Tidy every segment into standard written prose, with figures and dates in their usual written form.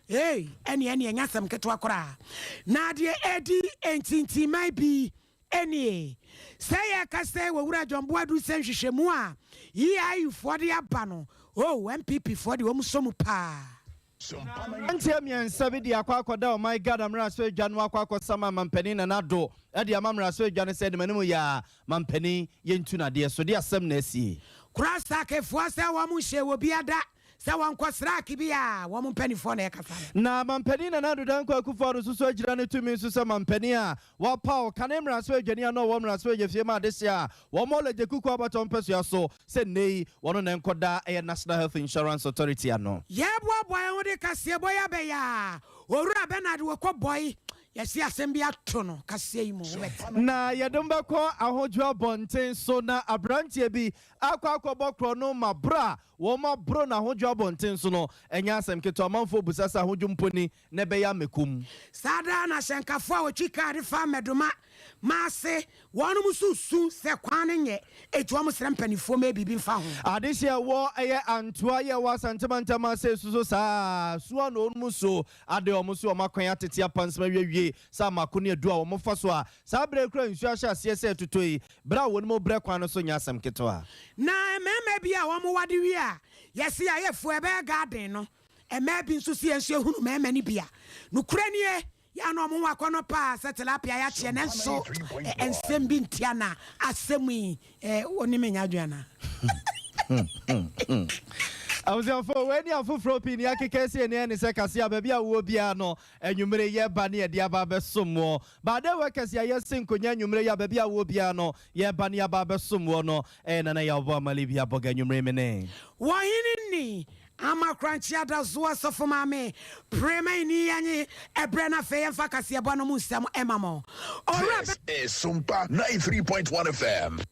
Ei, ɛneɛ ɛneɛ ɛnyɛ asɛm ketewa koraa. Na deɛ ɛdi ntintiman bi nie, Sɛ yɛka sɛ Owura John Boadu sɛ nhwehwɛmu a EIU foɔ de aba no, oh, NPP foɔ deɛ wɔn sɔ mu paa. Mmeranteɛ mmiɛnsa bi de akɔ akɔda ɔman Ghana mmarahyɛbadwa no akɔ akɔsama Mampanin Nana Addo de ama mmarahyɛbadwa no sɛ animanim yɛ a mampanin yɛntu no adeɛ so de asɛm na asie. Kora Sakefoɔ sɛ wɔn nhyɛɛ obiara da sɛ wɔnkɔ srake bi a wɔn mpanimfoɔ na ɛkasa no. Na Mampanin Nana Addo Dankwa Akufo-Addo nso so agyina ne tumi so sɛ mampanin a wapaw kane mmarahyɛbadwani a na ɔwɔ mmarahyɛbadwafie ma adehye a wɔmmɔ Lagye Kuku abatoɔ mpɛsoa so sɛ nnɛ yi wɔno na ɛnkɔda ɛyɛ National Health Insurance Authority ano. Yɛreboaboa yɛn ho de kaseɛbɔ yi abɛyɛ a, Owura Bernard Woko Boy, yɛse asɛm bi ato no kaseɛ yi mu, wobɛte. Na yɛde mo bɛkɔ ahodwo abɔnten so na aberanteɛ bi akɔ akɔbɔ korɔno ma boro a Wɔaboro no ahodwo abɔnten so no, ɛnyɛ asɛm ketewa. Amanfoɔ bisa sɛ ahodwo mpo ni na ɛbɛyɛ amɛkum. Saa da na ahyɛnkafoɔ a wɔtwi kaa de fa Mmɛdoma ma ase, wɔnom nso su sɛ kwan no nyɛ, enti wɔn srɛ mpaninfoɔ mɛyɛ biribi mfa ho. Adehyeɛ a ɛwɔ ɛyɛ Antoa yɛ ɛwɔ Asante mantam ase su so saa ara, su a na wɔnom su ade wɔn so wɔn akwan atete apansam awiewie sɛ amako ne adu a wɔfa so a saa berɛ yi koraa nsuo ahyɛ aseɛ sɛ ɛtotɔ yi, berɛ a wɔnom brɛ kwan no so nyɛ asɛm ketewa. Na mmarima bi a wɔn wade wie a, yɛse yɛayɛ afuo ɛbɛyɛ garden no, mmaa bi nso se yɛn nso yɛhunu mmarima no bi a, nokorɛ nie, yɛ a na wɔn ho akɔnnɔ paa sɛ tilapia yɛakyeɛ, nanso ɛ, nsɛm bi nti ana asɛm yi, ɛ, wo ne me nyɛ adwene anaa? Abusuafo, wei ne afoforɔ pii ne akeka asi ani ɛne sɛ kase a baabi a wowɔ biara no anwummere yɛba ne yɛde aba abɛsom woɔ. Baade workers a yɛse nkonya anwummere yi a baabi a wowɔ biara no Yɛreba ne yɛaba abɛsom woɔ no, ɛyɛ Nana Yaw Boamah Libya Bɔga anwummere me ne. Wɔhene ni ama korankye adazoa sɔfo maame prema ini yɛnye ɛbrɛ na afei yɛmfa kaseɛbɔ no mu nsɛm ɛma mo Owura This is Sumpa 93.1 FM.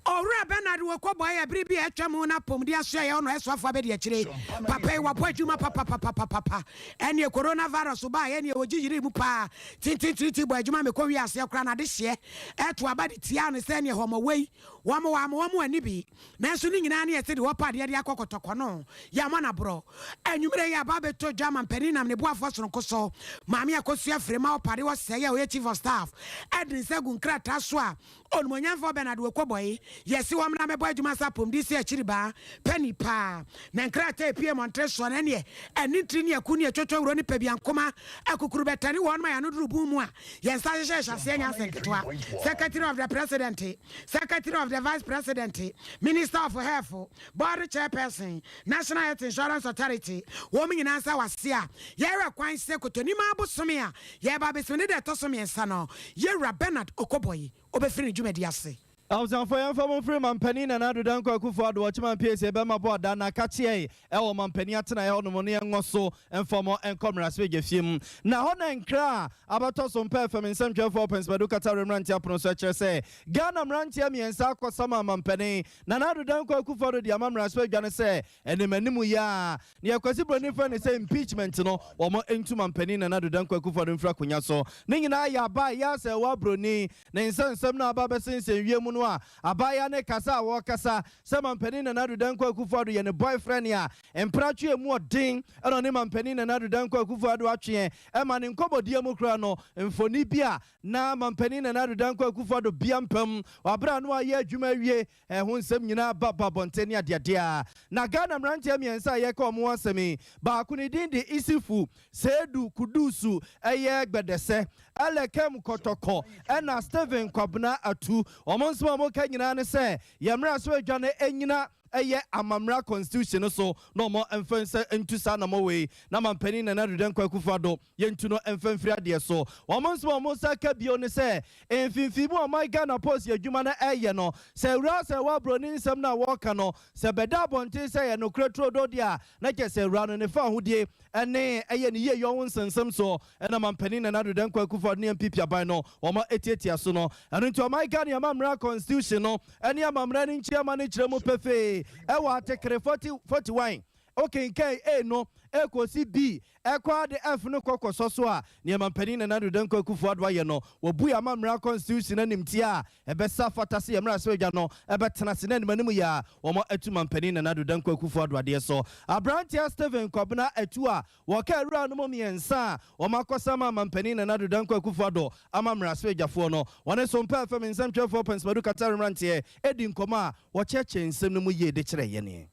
Owura Bernard Woko Boye bere bi a atwa mu na apɔmuden asoɛeɛ ɔno ɛsoafo abɛdi akyire. Papa yi wabɔ adwuma papapapapapa. Ɛneɛ corona virus baeɛ neɛ wɔgye yeree mu paa tintintinti bɔ adwuma mekɔ wie aseɛ koraa na adehyeɛ ɛto aba de tiaa no sɛ neɛ hɔmɔ wei wɔn wɔ ama wɔn ani bi nanso ne nyinaa ne ɛte de wɔpɛ adeɛ de akɔ kɔtɔkɔ no yɛamɔ no aborɔ anwummerɛ yi aba abɛtɔ dwa ma mpanin nam ne boafoɔ sononko so Maame Akosua Frema Ɔpade Ɔsɛe a ɔyɛ Chief of Staff ɛde ne nsa gu nkrataa so a Onimuonyamfoɔ Bernard Wokobɔe, yɛse wɔmmra mmɛbɔ adwuma sɛ apɔmuden si akyiri baa pani paa. Na nkrataa a epue mmɔntere soɔ no, ɛneɛ ɛne ntini ne aku ne atwotwo wuro ne pɛbiankoma akukurubɛtɛ ne wɔnom a yɛn ano duru bun mu a yɛn nsa hyehyɛ hyɛaseɛ nyɛ asɛnketewa. Secretary of the President, Secretary of the Vice President, Minister of Health, Board Chairperson, National Health Insurance Authority, wɔn nyinaa nsa wɔ ase a yɛrehwɛ kwan sɛ Kotonimaa bosome a yɛreba abɛsi mu ne da ɛtɔ so mmiɛnsa no, Yɛwura Bernard Okoboyi ɔbɛfiri ne dwumadi ase. Abusuafoɔ yɛmfa mo mfiri Mampanin Nana Addo Dankwa Akufo Addo Ɔkyeman PAC bɛma bɔ ada na kakyeɛe ɛwɔ Mampanin atenaeɛ hɔ nom no yɛngɔ so mfa mo nkɔ Mmarahyɛbadwafie mu na hɔ na nkra a abɛtɔ so mpɛ fam nsɛmtwerɛfoɔ Ɔpɛnsmadu Katare mmeranteɛ apono so ɛkyerɛ sɛ Ghana mmeranteɛ mmiɛnsa akɔsama Mampanin Nana Addo Dankwa Akufo Addo de ama Mmarahyɛbadwa no sɛ Ɛnim anim yi ara, nea Kwasi Broni frɛ no sɛ impeachment no, wɔn ntu Mampanin Nana Addo Dankwa Akufo-Addo mfiri akonwa so. Ne nyinaa yɛ aba a ɛyɛ ara sɛ ɛwɔ abroni ne nsɛnsɛm no a aba abɛsensɛn wiem no a abaayewa no kasa a wɔrekasa sɛ Mampanin Nana Addo Dankwa Akufo-Addo yɛ ne boyfriend a mpratwe a emu ɔden na ɔne Mampanin Nana Addo Dankwa Akufo-Addo atweɛ ɛma ne nkɔmmɔdie mu koraa no mfoni bi a na Mampanin Nana Addo Dankwa Akufo-Addo bea mpam wɔ abere a na wayɛ adwuma awie Ɛho nsɛm nyinaa ba ba abɔnten ne adeade a. Na Ghana mmeranteɛ mmiɛnsa a yɛreka wɔn ho asɛm yi, baako ne din de Issifu Seidu Kudusu ɛyɛ Gbɛdɛsɛ, Ɛlɛkɛm Kɔtɔkɔ ɛna Stephen Kwabena Atu. Wɔn nsɛm a wɔka nyinaa ne sɛ yɛn mmarahyɛbadwa no nnyina ɛyɛ amammra constitution no so na wɔn mfa nsa ntu saa anamɔ wei na Mampanin Nana Addo Dankwa Akufo-Addo Yɛntu no mfa mfiri adeɛ so. Wɔn nsɛm a wɔn nsa ka bio ne sɛ, mfimfini mu a ɔman Ghana Post adwuma no reyɛ no, sɛ awuraa sɛ ɛwɔ abroni nsɛm no a wɔreka no, sɛ ɛbɛda abɔnten sɛ ɛyɛ nokorɛ turodoo deɛ a, na kyerɛ sɛ awuraa no ne fawohodie ne ɛyɛ ne yieyɔ ho nsɛnsɛm so na Mampanin Nana Addo Dankwa Akufo-Addo ne NPP aban no wɔn atiatia so no. Ɛno nti ɔman Ghana amammerɛ Constitution no ne amammerɛ no nkyiama no kyerɛ mu pefee wɔ Atekere 41. Wokenkan A no kɔsi B ɛkɔ ara de F no kɔ kɔsɔ so a, nea Mampanin Nana Addo Dankwa Akufo Addo ayɛ no, wabue ama mmara constitution animtia a ɛbɛsa afata sɛ yɛn mmarahyɛbadwa no bɛtena ase na animanim yɛ a wɔatu Mampanin Nana Addo Dankwa Akufo Addo adeɛ so. Aberanteɛ Stephen Kwabena Atu a wɔka awuranom mmiɛnsa a wɔakɔsa ama Mampanin Nana Addo Dankwa Akufo Addo ama mmarahyɛbadwafoɔ no, wɔne Sompa FM nsɛmtwerɛfoɔ Pɛnsmadu Katare mmeranteɛ di nkɔmmɔ a wɔkyerɛkyerɛ nsɛm no mu yie de kyerɛ yɛn.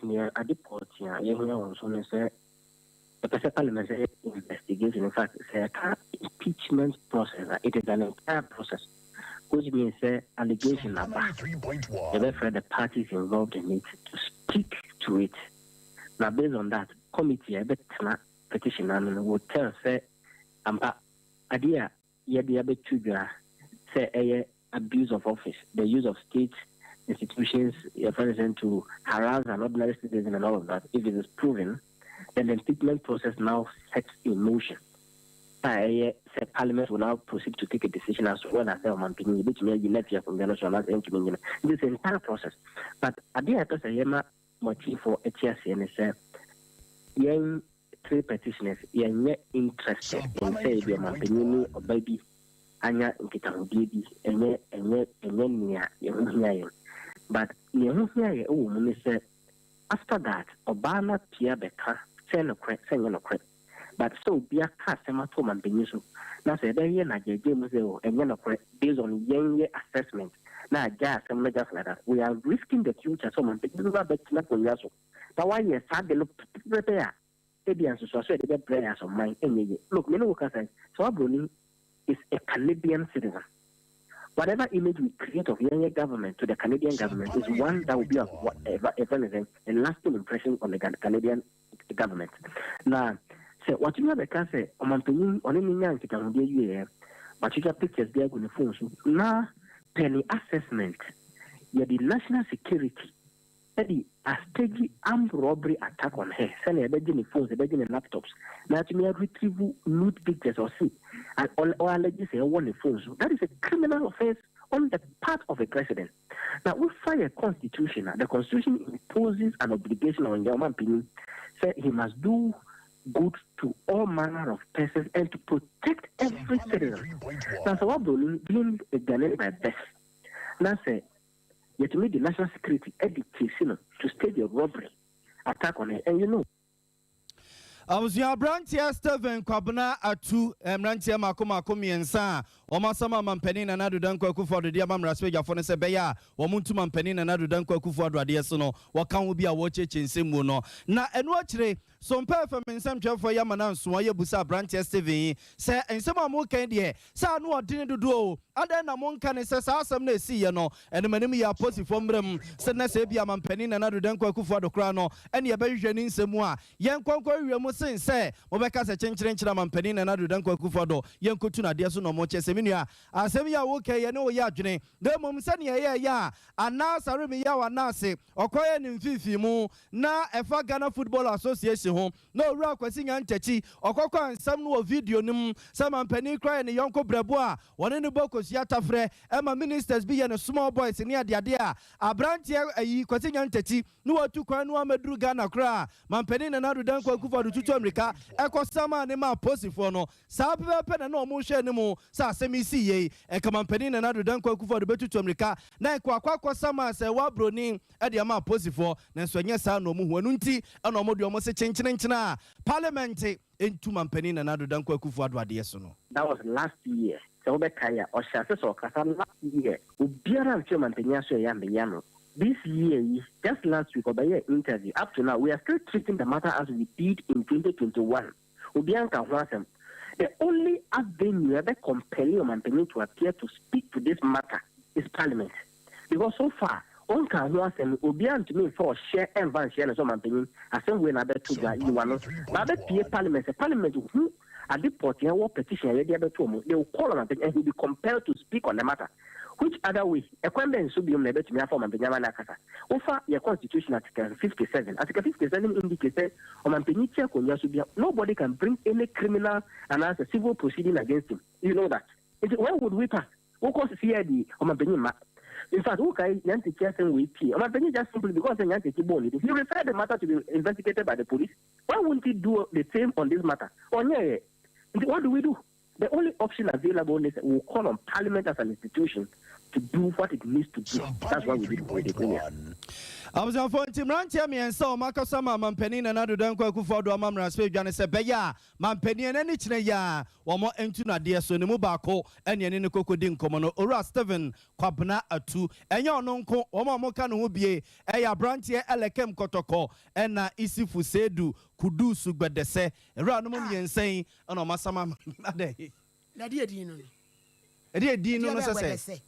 Nea ade pɔtee a yɛhia wɔ so ne sɛ yɛpɛ sɛ parliament sɛ investigation. In fact, sɛ yɛka impeachment process a, it is an entire process, which means sɛ allegation aba, yɛbɛfrɛ the parties involved in it to speak to it. Na based on that, committee a ɛbɛtena petition ano no will tell sɛ ampa adeɛ a yɛde abɛto dwa sɛ ɛyɛ abuse of office, the use of state institutions, for instance, to harass an ordinary citizen and all of that. If it is proven, then the impeachment process now sets in motion. Sɛ parliament will now proceed to take a decision as to whether sɛ ɔmanpanyin yɛbɛtumi ayi no afi akonnwa no so anaasɛ ɛntumi nyina. It is an entire process. But adeɛ a ɛpɛ sɛ yɛma mɔtifoɔ ate aseɛ ne sɛ yɛn three petitioners, yɛnyɛ interested in sɛ ebi ɔmanpanyin ne ɔba bi anya nkitahodie bi. Ɛnyɛ nea yɛho hia yɛn, but nea ɛho hia yɛ ɛwɔ mu ne sɛ after that ɔbaa no apia bɛka sɛ nokorɛ sɛ nyɛ nokorɛ, but sɛ obi aka asɛm ato ɔmanpanyin so na sɛ ɛbɛyɛ n'agyagya mu sɛ o ɛnyɛ nokorɛ based on yɛn yɛ assessment na agya asɛm no just like that, we are risking the future sɛ ɔmanpanyin no abɛtena akonnwa so na wayɛ saa de no pɛpɛpɛ a ebi nsosoaso a yɛde bɛbrɛ yɛ asɔman ɛnyɛ yie. Look, me ne wo kasa, sɛ waburoni is a Canadian citizen. Whatever image we create of yɛn government to the Canadian government is one that will be of a, a lasting impression on the Canadian government. Now, sɛ watumi abɛka sɛ ɔmanpanyin ɔne ne nya nkitahodie wieɛ, watwitwa pictures bi agu ne phone so na pɛ ne assessment, yɛde national security ɛde astage armed robbery attack on her sɛnea yɛbɛgye ne phones, yɛbɛgye ne laptops na atumi retrieve nude pictures ɔse ɔallege sɛ ɛwɔ ne phone so. That is a criminal offence on the part of a president. Now, wofa yɛ constitution a, the constitution imposes an obligation on yɛn ɔmanpanyin sɛ he must do good to all manner of persons and to protect every citizen. Na sɛ wabroni being a Ghanaian by birth na sɛ yɛtumi de national security ɛde chase no to stage a robbery attack on it and you know Abusua, aberanteɛ Stephen Kwabena Atu, mmeranteɛ mako mako mmiɛnsa a wɔn asɛm ama mpanin Nana Addo Dankwa Akufo Addo de ama mmarahyɛbadwafoɔ no sɛ ɛbɛyɛ a wɔn ntoma mpanin Nana Addo Dankwa Akufo Addo adeɛ so no, wɔka ho bi a wɔrekyerɛkyerɛ nsɛm mu no. Na ɛno akyire Sompa FM nsɛmtwerɛfoɔ yi ama no nsoa yɛbusa aberanteɛ Stephen yi sɛ nsɛm a mokan deɛ sɛ ano ɔdene dodoɔ o, adɛn na monka ne sɛ saa asɛm no ɛsiiɛ no ɛnum anim yɛ aposifoɔ mmerɛ mu sɛ na sɛ ebi ama mpanin Nana Addo Dankwa Akufo Addo koraa no ɛne yɛbɛhwehwɛ ne nsɛm mu a yɛnkɔnkɔ wie mu sen sɛ mobɛka sɛ kyenkyerenkyere ama mpanin Nana Addo Dankwa Akufo Addo yɛnkɔtu no adeɛ so. Na ɔmo kyɛ sɛ me nua, asɛm yi a woka yɛ ne woyɛ adwene, na mmom sɛnea ɛyɛ a anaasɛ aremeyɛ anaase ɔkɔyɛ ne mfimfini mu na ɛfa Ghana Football Association ho na Owura Akwasi Nyantakyi ɔkɔkɔ ansɛm no wɔ video no mu sɛ mampanin kora yɛ ne yɔnko brɛbo a wɔne no bɔ kosua tafrɛ ɛma ministers bi yɛ no small boys ne adeade a aberanteɛ ayi Kwasi Nyantakyi ne watu kwan no amaduru Ghana koraa. Mampanin Nana Addo Dankwa Akufo Addo tutu amirika ɛkɔ sama ne ma aposifoɔ no saa pɛpɛpɛ na na ɔmo hwɛ ne mu sɛ asɛm yi si yei ɛka mampanin Nana Addo Dankwa Akufo Addo bɛtutu amirika na ɛkɔ akɔ akɔ sama sɛ wabroni ɛde ama aposifoɔ, nanso ɛnyɛ saa na ɔmo hu. Ɛno nti ɛna ɔmo de ɔmo se kyenkyerenkyene a parliament ntu mampanin Nana Addo Dankwa Akufo Addo adeɛ so no. That was last year. Sɛ wobɛkae a, ɔhyɛ ase sɛ ɔkasa last year, obiara mfe ɔmanpanyin aso ɛyɛ amɛyɛ no. This year yi, just last week ɔbɛyɛ interview. Up to now, we are still treating the matter as we did in 2021. Obiara nka ho asɛm. The only avenue ɛbɛ compel ɔmanpanyin to appear to speak to this matter is parliament, because so far ɔnka ho asɛm. Obiara ntumi nfa ɔhyɛ ɛnfa nhyɛ no sɛ ɔmanpanyin, asɛm wei na abɛto dwa yiwa no na abɛpie parliament. Sɛ parliament hu ade pɔtee wɔ petition a yɛde abɛto mu, they will call on ɔmanpanyin and he will be compelled to speak on the matter. Which other way, ɛkwan bɛn so biom na ɛbɛtumi afa ɔmanpanyin ama no akasa? Wofa yɛ constitution article 57, article 57 indicate sɛ ɔmanpanyin ti akonnwa so bia, nobody can bring any criminal anaasɛ civil proceeding against him. You know that. Nti where would we pass? Wokɔ CID, ɔmanpanyin ma. In fact, wokae Nyantakyi asɛm wei pie, ɔmanpanyin just simply because sɛ Nyantakyi bɔɔ ne din, he referred the matter to be investigated by the police. Why won't he do the same on this matter? Ɔnyɛeɛ. Nti what do we do? The only option available ne sɛ we will call on parliament as an institution to do what it needs to do. That's what we did with the Premier. Abusuafoɔ, nti mmeranteɛ mmiɛnsa a wɔakasa ma Mampanin Nana Addo Dankwa Akufo-Addo ama mmarahyɛbadwa no sɛ ɛbɛyɛ a Mampanin ani kyerɛ yi a wɔntu no adeɛ so no mu baako ne ɛne no kɔkɔdi nkɔmmɔ no, Owura Stephen Kwabena Atu. Ɛnyɛ ɔno nko, wɔn a wɔka ne ho bie yɛ aberanteɛ Elikem Kɔtɔkɔ ɛna Isifu Seidu Kudusu Gbɛdɛsɛ. Awuranom mmiɛnsa yi na wɔasam ama adɛn? Na ɛdeɛ din no no? Ɛdeɛ din no no sɛ sɛ?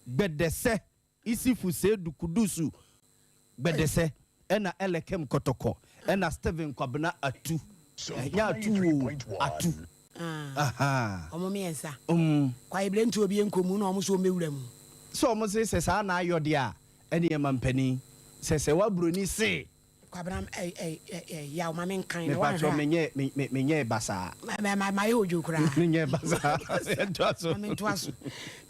Gbɛdɛsɛ. Isifu Seidu Kudusu Gbɛdɛsɛ ɛna Elikem Kɔtɔkɔ ɛna Stephen Kwabena Atu. Ɛnyɛ Atu oo, Atu. Ahaa. Wɔn mmiɛnsa. Kwaeberɛ nti obi nkɔ mu na wɔn nso wɔmmɛwura mu. Sɛ wɔn se sɛ saa na ayɔ deɛ a, ɛneɛ mampanin, sɛ sɛ w'abroni se. Kwabena eh eh eh eh yaw ma me nkan na wanhwɛ a. Mepakyɛw menyɛ me menyɛɛ basaa. Ma ma mayɛ odwo koraa. Menyɛɛ basaa yɛntoa so. Ma mentoa so.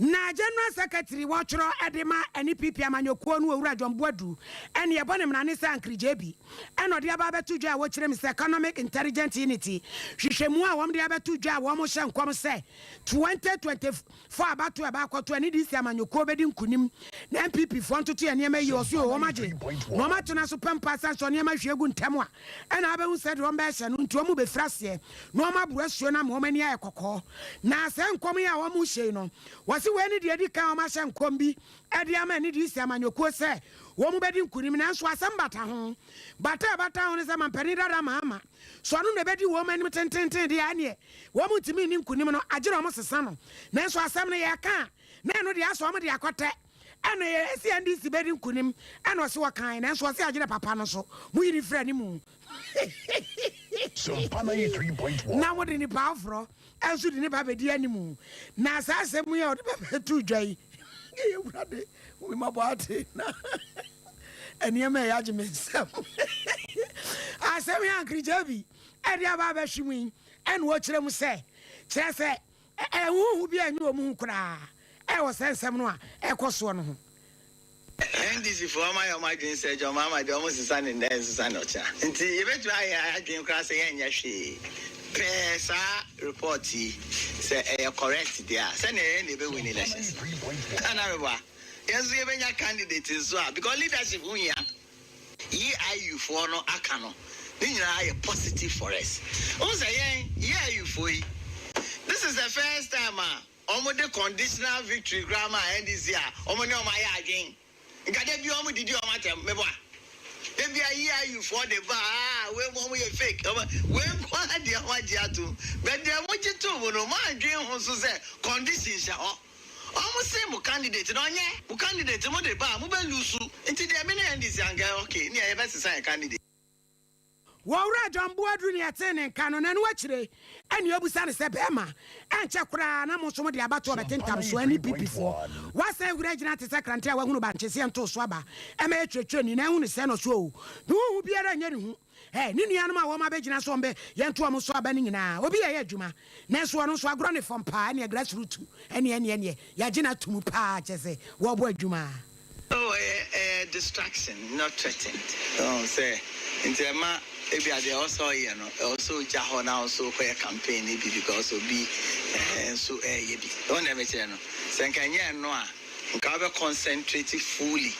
Na General Secretary wɔtwerɛ de ma NPP amanyɔkuo no Owura John Boadu ɛne ɛbɔ ne mmrane sɛ Ankere JB ɛna ɔde aba abɛto dwa a wɔkyerɛ mu sɛ Economic Intelligent Unit hwehwɛmu a wɔn de abɛto dwa a wɔn hyɛ nkɔm sɛ 2024 abatoɔ a ɛbaakɔto ɛne DC amanyɔkuo bɛdi nkunim na NPP foɔ ntoto yɛ nneɛma yie ɔso yɛ wɔn agye na wɔn ato no so pɛmpa asan sɛ nneɛma hwie gu ntɛm a ɛna abɛhu sɛ deɛ wɔn bɛhyɛ no nti wɔn bɛfiri aseɛ na wɔn aboro asuo no ama wɔn ani ayɛ kɔkɔɔ. Na saa nkɔm yi a wɔn hyɛ yi no, wɔse wei ne deɛ ɛdi kan a wɔn ahyɛ nkɔm bi de ama ɛne DC amanyɔkuo sɛ wɔn bɛdi nkunim. Nanso asɛm bata ho. Bata a ɛbata ho ne sɛ Mampanin dada Mahama, sɛ ɔno na ɛbɛdi wɔn anim tententen deɛ a, ɛneɛ wɔn ntumi nni nkunim no, agyere wɔn sesa no. Nanso asɛm no yɛka a, na ɛno deɛ asɛ wɔn de akɔtɛ. Ɛna yɛ se NDC bɛdi nkunim, ɛna ɔse wɔkae, nanso ɔse agyere papa no nso, moyi no firi animu. Na wɔde nnipa aforɔ nso de ne ba bɛdi anim. Na saa asɛm yi a ɔde ba bɛto dwa yi, Awurade, hu me mmɔbɔ ate na nneɛma ɛyɛ agye me nsam. Asɛm yi ankeregya bi ɛde aba abɛhwe mu yi, ɛna ɔkyerɛ mu sɛ, kyerɛ sɛ ɛhuhu bi a ɛnyɛ wɔn hu koraa ɛwɔ sɛ nsɛm no a ɛkɔ soɔ no ho. NDC foɔ ɔmo ayɛ ɔmo adwene sɛ John Mahama deɛ ɔmo sesa ne nnɛ nsesa ne ɔkyena nti yɛbɛtumi ayɛ yɛn adwene koraa sɛ yɛnyɛ hwee pɛɛ saa report yi sɛ ɛyɛ correct deɛ a sɛdeɛ yɛn na yɛbɛ win elections ana meboa yɛn nso yɛbɛnya candidate nso a because leadership ho hia EIU foɔ no aka no ne nyinaa yɛ positive for us wohu sɛ yɛn EIU foɔ yi this is the first time a Ɔmo de conditional victory koraa maa NDC a ɔmo ne ɔmo ayɛ adwen. Nka da biaa ɔmo didi ɔmo atɛm, meboa? Da biaa EIU foɔ de ba aa wei mo ɔmo yɛ fake, ɔmo wei nko ara deɛ ɔmo agye atom. But deɛ mo gye too mu no mo andwen ho nso sɛ condition hyɛ hɔ. Ɔmo se mo candidate no ɔnyɛ mo candidate mo de ba a mo bɛ lose. Nti deɛ me ne NDC anka ok neɛ yɛbɛ sesa yɛn candidate. Wɔwura John Boadu ne ɛtee ne nka no, na ɛno akyire ɛne ɔbisa no sɛ, Bɛɛma, ɛnkyɛ koraa na mo nso mode abatoɔ bɛtentam so ɛne PP foɔ? Woasan ahuri agyina te sɛ krante a wahunu bankye sɛ ɛntoo so aba ɛma ɛyɛ kyerɛkyerɛni na ahunu sɛ no so oo, ne ho hu biara nyɛ ne hu. Ɛ, ne nuanom a wɔn abɛgyina sɛ wɔn bɛ yɛnto wɔn so aba no nyinaa, obi yɛyɛ adwuma, nanso ɔno nso agorɔ ne fam paa, ɛneɛ grassroot ɛneɛ ɛneɛ ɛneɛ yɛagye no ato mu paa, kyerɛ sɛ wɔrebɔ adwuma. Oh ɛyɛ ɛyɛ distraction not threatened wohu sɛ nti ɛma ebia deɛ ɛwɔ sɛ ɔyɛ no ɛwɔ sɛ ogya hɔ na wo nso wokɔyɛ campaign no bi because obi nso ɛɛyɛ bi wohu deɛ mekyerɛ no sɛ nka ɛnyɛ ɛno a nka wobɛ concentrate fully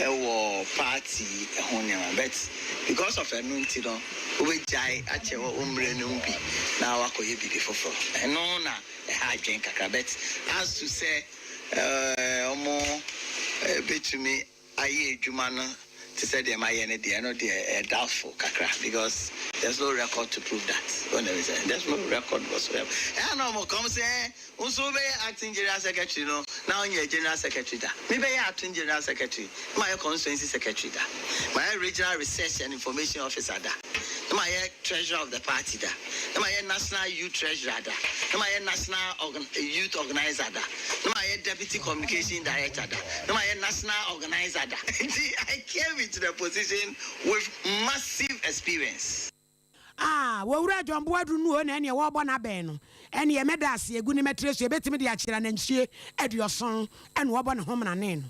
ɛwɔ party ho nneɛma but because of ɛno nti no wobɛgyae akyɛ wɔ wo mmerɛ no mu bi na wakɔyɛ biribi foforɔ ɛno na ɛha adwene kakra but as to sɛ Wɔbɛtumi ayɛ adwuma no te sɛ deɛ mayɛ no deɛ, ɛno deɛ ɛyɛ doubtful kakra because there's no record to prove that. Wonim sɛ there's no record whatsoever. Ɛyɛ a na wɔka wɔn sɛ ɛɛ wo nso wobɛyɛ acting general secretary no na wonyɛ general secretary da. Mebɛyɛ acting general secretary na mayɛ constituency secretary da. Mayɛ regional research and information officer da. Na mayɛ treasurer of the party da. Na mayɛ national youth treasurer da. Na mayɛ national organ youth organiser da. Na mayɛ deputy communication director da. Na mayɛ national organiser da. Nti I came into the position with massive experience. Ah, Owura John Boadu no o na ɛneɛ wɔrebɔ n'abɛn no, ɛneɛ mɛda ase agu ne mɛtrɛ so, ɛbɛtumi de akyerɛ anantwie aduɔson ɛna wɔbɔ ne ho mmanee no.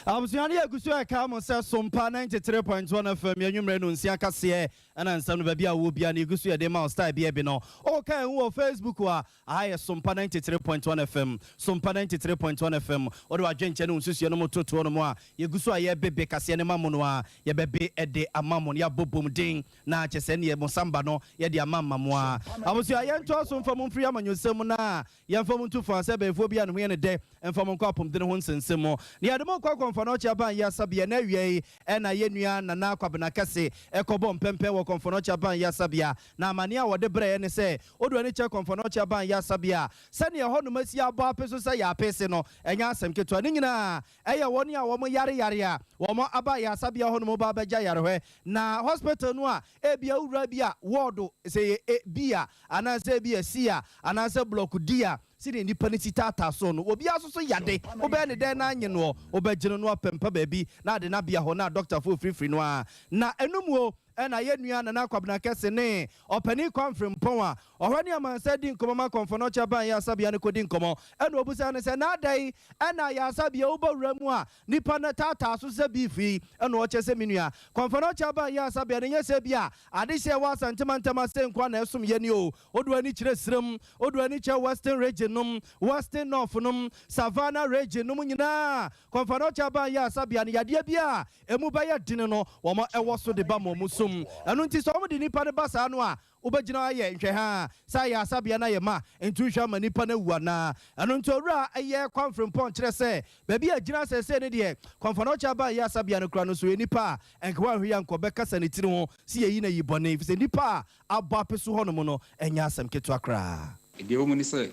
Abusua no yɛgu so ɛka mo sɛ Sompa 93.1 FM yɛn nwummerɛ no nsia kaseɛ ɛna nsɛm no baabi a wɔ bia no yɛgu so yɛde ma wo style bi ɛbi no ɔka ɛho wɔ Facebook a aha yɛ Sompa 93.1 FM, Sompa 93.1 FM. Wode w'adwenkyɛ ne wo nsusuɛ no mo totoɔ no mu a yɛgu so a yɛbebe kaseɛ no ma mo no a yɛbɛbe ɛde ama mo no yɛabɔ bom den na kyɛ sɛ neɛ mo samba no yɛde ama mma mo a. Abusua yɛntoa so mfa mo mfiri amanyɔsɛm mu na Yɛmfa mo ntu fã sɛ abayifoɔ bi a ne ho yɛ no dɛ mfa mo nkɔ apɔmuden ho nsɛnsɛm mu, na yɛde mo rekɔ Kɔmfoanɔkye Aban Yasabea. Na awiei na yɛn nua Nana Kwabena Kɛse kɔbɔɔ mpɛmpɛn wɔ Kɔmfoanɔkye Aban Yasabea, na amanneɛ a wɔde brɛɛ ne sɛ, Odu ani kyɛ Kɔmfoanɔkye Aban Yasabea a, sɛnea ɛhɔnom asi abɔ ape so sɛ yɛapese no, ɛnyɛ asɛm ketewa. Ne nyinaa ɛyɛ wɔn a wɔyareyare a wɔaba ayaresabea hɔnom ba abɛgye ayarehwɛ. Na hospital no a ebia wowura bi a ward sɛ ɛyɛ A, B a, anaasɛ ebia C a, anaasɛ block D a, sɛdeɛ nnipa no si taataa soɔ no, obiara nso so yade. Wobɛyɛ no dɛn na anye noɔ? Wobɛgye no na wapɛ mpa baabi na ade no abea hɔ na adɔktafoɔ firifiri no ara. Na ɛno mu o, ɛna yɛn nua Nana Kwabena Kɛse ne Ɔpanin Kwame Frimpong a ɔhwɛ ne amansan di nkɔmmɔ ma Kɔmfɔnɔkye Aban Ayaresabea no kɔdi nkɔmmɔ. Ɛna ɔbisaa no sɛ, Na adɛn na ayaresabea wobɔ wura mu a nnipa no taataa so sɛ beef yi? Ɛna ɔkyerɛ sɛ, Me nua, Kɔmfɔnɔkye Aban Ayaresabea no nyɛ sɛ bi a adehyeɛ a ɛwɔ Asante mantam ase nko ara na ɛsom yɛn o. Wode w'ani kyerɛ Serem, wode w'ani kyerɛ Western Region nom, Western North nom, Savannah Region nom nyinaa, Kɔmfɔnɔkye Aban Ayaresabea no yadeɛ biara Emu bɛyɛ den no, wɔn wɔ so de ba ma wɔn som. Ɛno nti sɛ wɔde nnipa no ba saa no a, wobɛgyina hɔ ayɛ nhwɛhaa sɛ ayaresabea no ayɛ ma, nti wohwɛ ama nnipa no awu anaa? Ɛno nti Owura yɛ Kwame Frimpong kyerɛ sɛ baabi a agyina seesei no deɛ, Kɔmfɔnɔkye aba ayaresabea no koraa no, sɛ ɔyɛ nipa a, anka wanhwɛ yie a anka ɔbɛkasa ne tiri ho sɛ yɛyi no ayi bɔne, efisɛ nnipa a abɔ apeso hɔnom no nyɛ asɛm ketewa koraa. Deɛ ɛwɔ mu ne sɛ,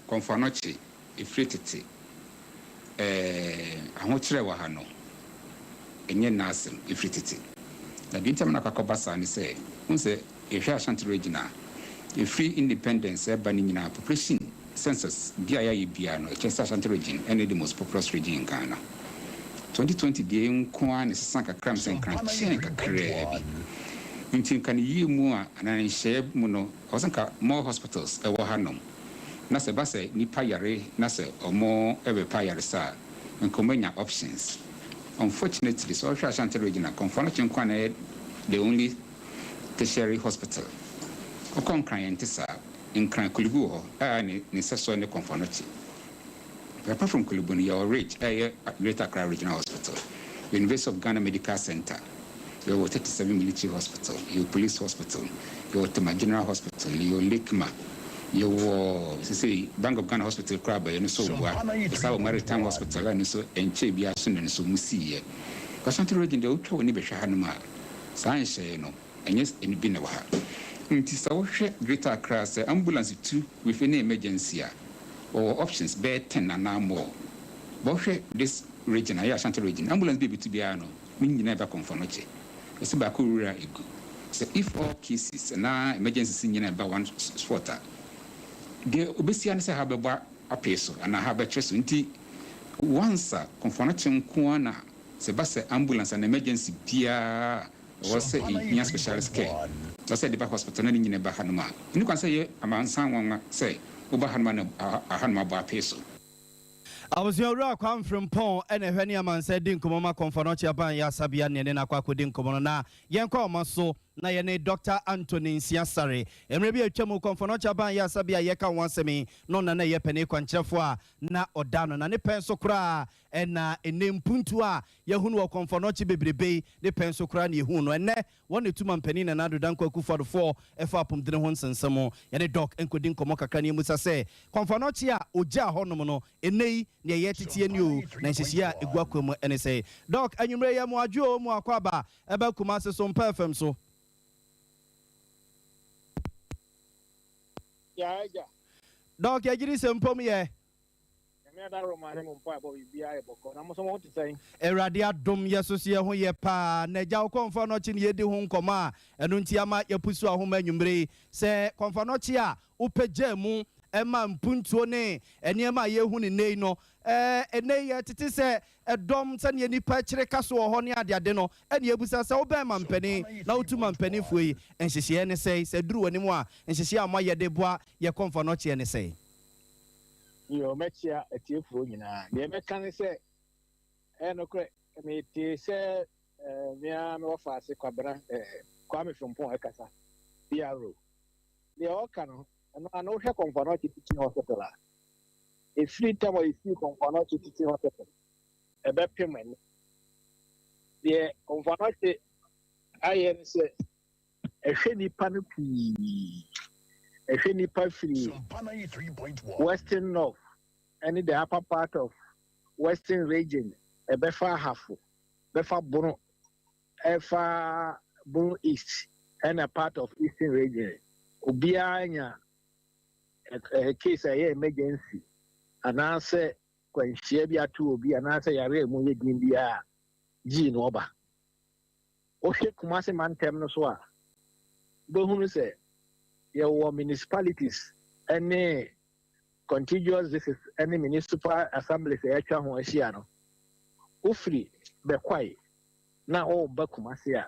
Kɔmfo Anɔkye, ɛfiri tete, ɛɛ, ahokyerɛ wɔ ha no, ɛnyɛ nnɛ asɛm, ɛfiri tete. Na deɛ nti a ama no akɔ akɔba saa ne sɛ, wohu sɛ yɛhwɛ Ashanti Region a, ɛfiri independence ɛreba no nyinaa, population census bi a yɛayɛ biara no, ɛkyerɛ sɛ Ashanti Region ɛne the most populous region in Ghana. 2020 deɛ yi nko ara na ɛsesa kakra, mesɛ nkrankyɛn kakraa bi. Nti nka ne yie mu a, anaa ne nhyehyɛeɛ mu no, Ɛwɔ sɛ nka more hospitals ɛwɔ ha nom na sɛ ɛba sɛ nipa yare na sɛ ɔmo bɛpɛ ayaresa a nka ɔmo anya options. Unfortunately sɛ ɔhwɛ Ashanti region a Komfo Anokye nko ara na ɛyɛ the only tertiary hospital. Wokɔ Nkran ɛnte saa. Nkran Korle-Bu wɔ hɔ a ne nsɛsoɔ ne Komfo Anokye. Apart from Korle Bu no, yɛwɔ Ridge a ɛyɛ Greater Accra Regional Hospital, University of Ghana Medical Centre, yɛwɔ 37 Military Hospital, yɛwɔ Police Hospital, yɛwɔ Tema General Hospital, yɛwɔ Lekma, yɛwɔ sesei Bank of Ghana Hospital koraa aba, ɛno nso boa. Yɛsan wɔ Maritime Hospital a ɛno nso ɛnkyɛe biara so na ɛno nso wɔsiiɛ. Ashanti Region deɛ wotwa w'ani bɛhwɛ hanom a, saa nhyehyɛeɛ no, Ɛnyɛ ɛno bi na ɛwɔ ha. Nti sɛ wohwɛ Greater Accra a, sɛ ambulance tu with any emergency a, wɔwɔ options bɛyɛ ten anaa more. But wohwɛ this region a, ɛyɛ Ashanti region, ambulance bi a ɛbɛtu biara no, ne nyinaa ɛba Komfo Anokye. Ɛsɛ baako wura a, ɛgu. Sɛ if all cases anaa emergencies nyinaa ɛba one spot a, deɛ ɔbɛsi ara ne sɛ ha bɛbɔ apee so anaa ha bɛkyere so. Nti once a Komfo Anokye nko ara na sɛ ɛba sɛ ambulance anaa emergency biara a, Ɛwɔ sɛ ehia specialist care, ɛwɔ sɛ yɛde ba hospital na ne nyina ba hanom a, ɛnni kwan sɛ ɛyɛ amansan nwanwa sɛ woba hanom a na ahanom abɔ apee so. Abusua Wura Kwame Frimpong na ɛhwɛ ne amansan di nkɔmmɔ ma Kɔmfɔnɔkye Aban Yasabea ne yɛne no akɔ akɔdi nkɔmmɔ no na yɛnkɔ ahoma so na yɛne Dɔkta Anthony Nsia Sare. Mmerɛ bi a atwa mu Kɔmfɔnɔkye Aban Yasabea a yɛka ho asɛm yi no na na ɛyɛ panin kwankyerɛfoɔ a na ɔda no na ne pɛn so koraa na ɛnnɛ mpuntuo a Yɛahunu ɔkɔmfɔnɔkye bebrebe yi ne pɛn so koraa na yɛhuu no. Ɛnnɛ, wɔn na ɛtu Mampanin Nana Addo Dankwa Akufo-Addo foɔ ɛfa apomdene ho nsɛnsɛm ho. Yɛne Doc nkɔdi nkɔmmɔ kakra na yɛmmisa sɛ, kɔmfɔnɔkye a ɔgyaa hɔnom no, ɛnnɛ yi, deɛ yɛreteteɛ ni oo, na nhyehyɛeɛ a ɛgu akwan mu ne sɛn? Doc, anwummerɛ yi, yɛ mo adwo oo, mo akwaaba ɛba Kumase so, Mpa FM so. Yaa agya. Doc, yɛgye di sɛ mpom yɛ. Nyame adaworoma ne mo mpaebɔ biribiara yɛ bɔkɔɔ na mo nso mo ho te sɛn? Awurade adom yɛ so so yɛ ho yɛ paa na agya wo kɔmfoanɔkye ne yɛdi ho nkɔmmɔ a ɛno nti ama yɛapusu ahoma anwummere yi sɛ kɔmfoanɔkye a wopɛ gyaa mu ma mpuntuo ne nneɛma a yɛhu no nnɛ yi no ɛnnɛ yi yɛtete sɛ ɛdɔm sɛdeɛ nnipa kyere ka so wɔ hɔ ne adeade no ɛne yɛbusa sɛ wobɛn mampanin na wotu mampaninfoɔ yi nhyehyeɛ ne sɛn sɛ ɛduru w'anim a nhyehyeɛ a moayɛ de boa yɛ kɔmfoanɔkyeɛ ne sɛn? Yoo, mɛkyea atiefoɔ nyinaa. Deɛ mɛka ne sɛ, Ɛyɛ nokorɛ, metee sɛ me ara me wɔfaase Kwabena Kwame Frimpong ɛkasa, PRO. Deɛ ɔka no, ɛno ara no, wohwɛ Komfo Anokye Teaching Hospital a, ɛfiri tam a yɛsii Komfo Anokye Teaching Hospital ɛbɛpem ɛnnɛ, deɛ Komfo Anokye ayɛ ne sɛ ɛhwɛ nnipa no pii, ɛhwɛ nnipa firi Western North ɛne the upper part of Western Region, ɛbɛfa Ahafo, bɛfa Bono, ɛfa Bono East ɛna part of Eastern Region. Obiara nya case a ɛyɛ emergency anaasɛ kwanhyia bi ato obi anaasɛ yare a emu yɛ den biara gyii no ɔba. Wohwɛ Kumasi mantam no so a, wobɛhunu sɛ yɛwɔ municipalities ne contiguous districts ne municipal assemblies a yɛatwa ho ahyia no. Wofiri Bɛkwae na woreba Kumasi a,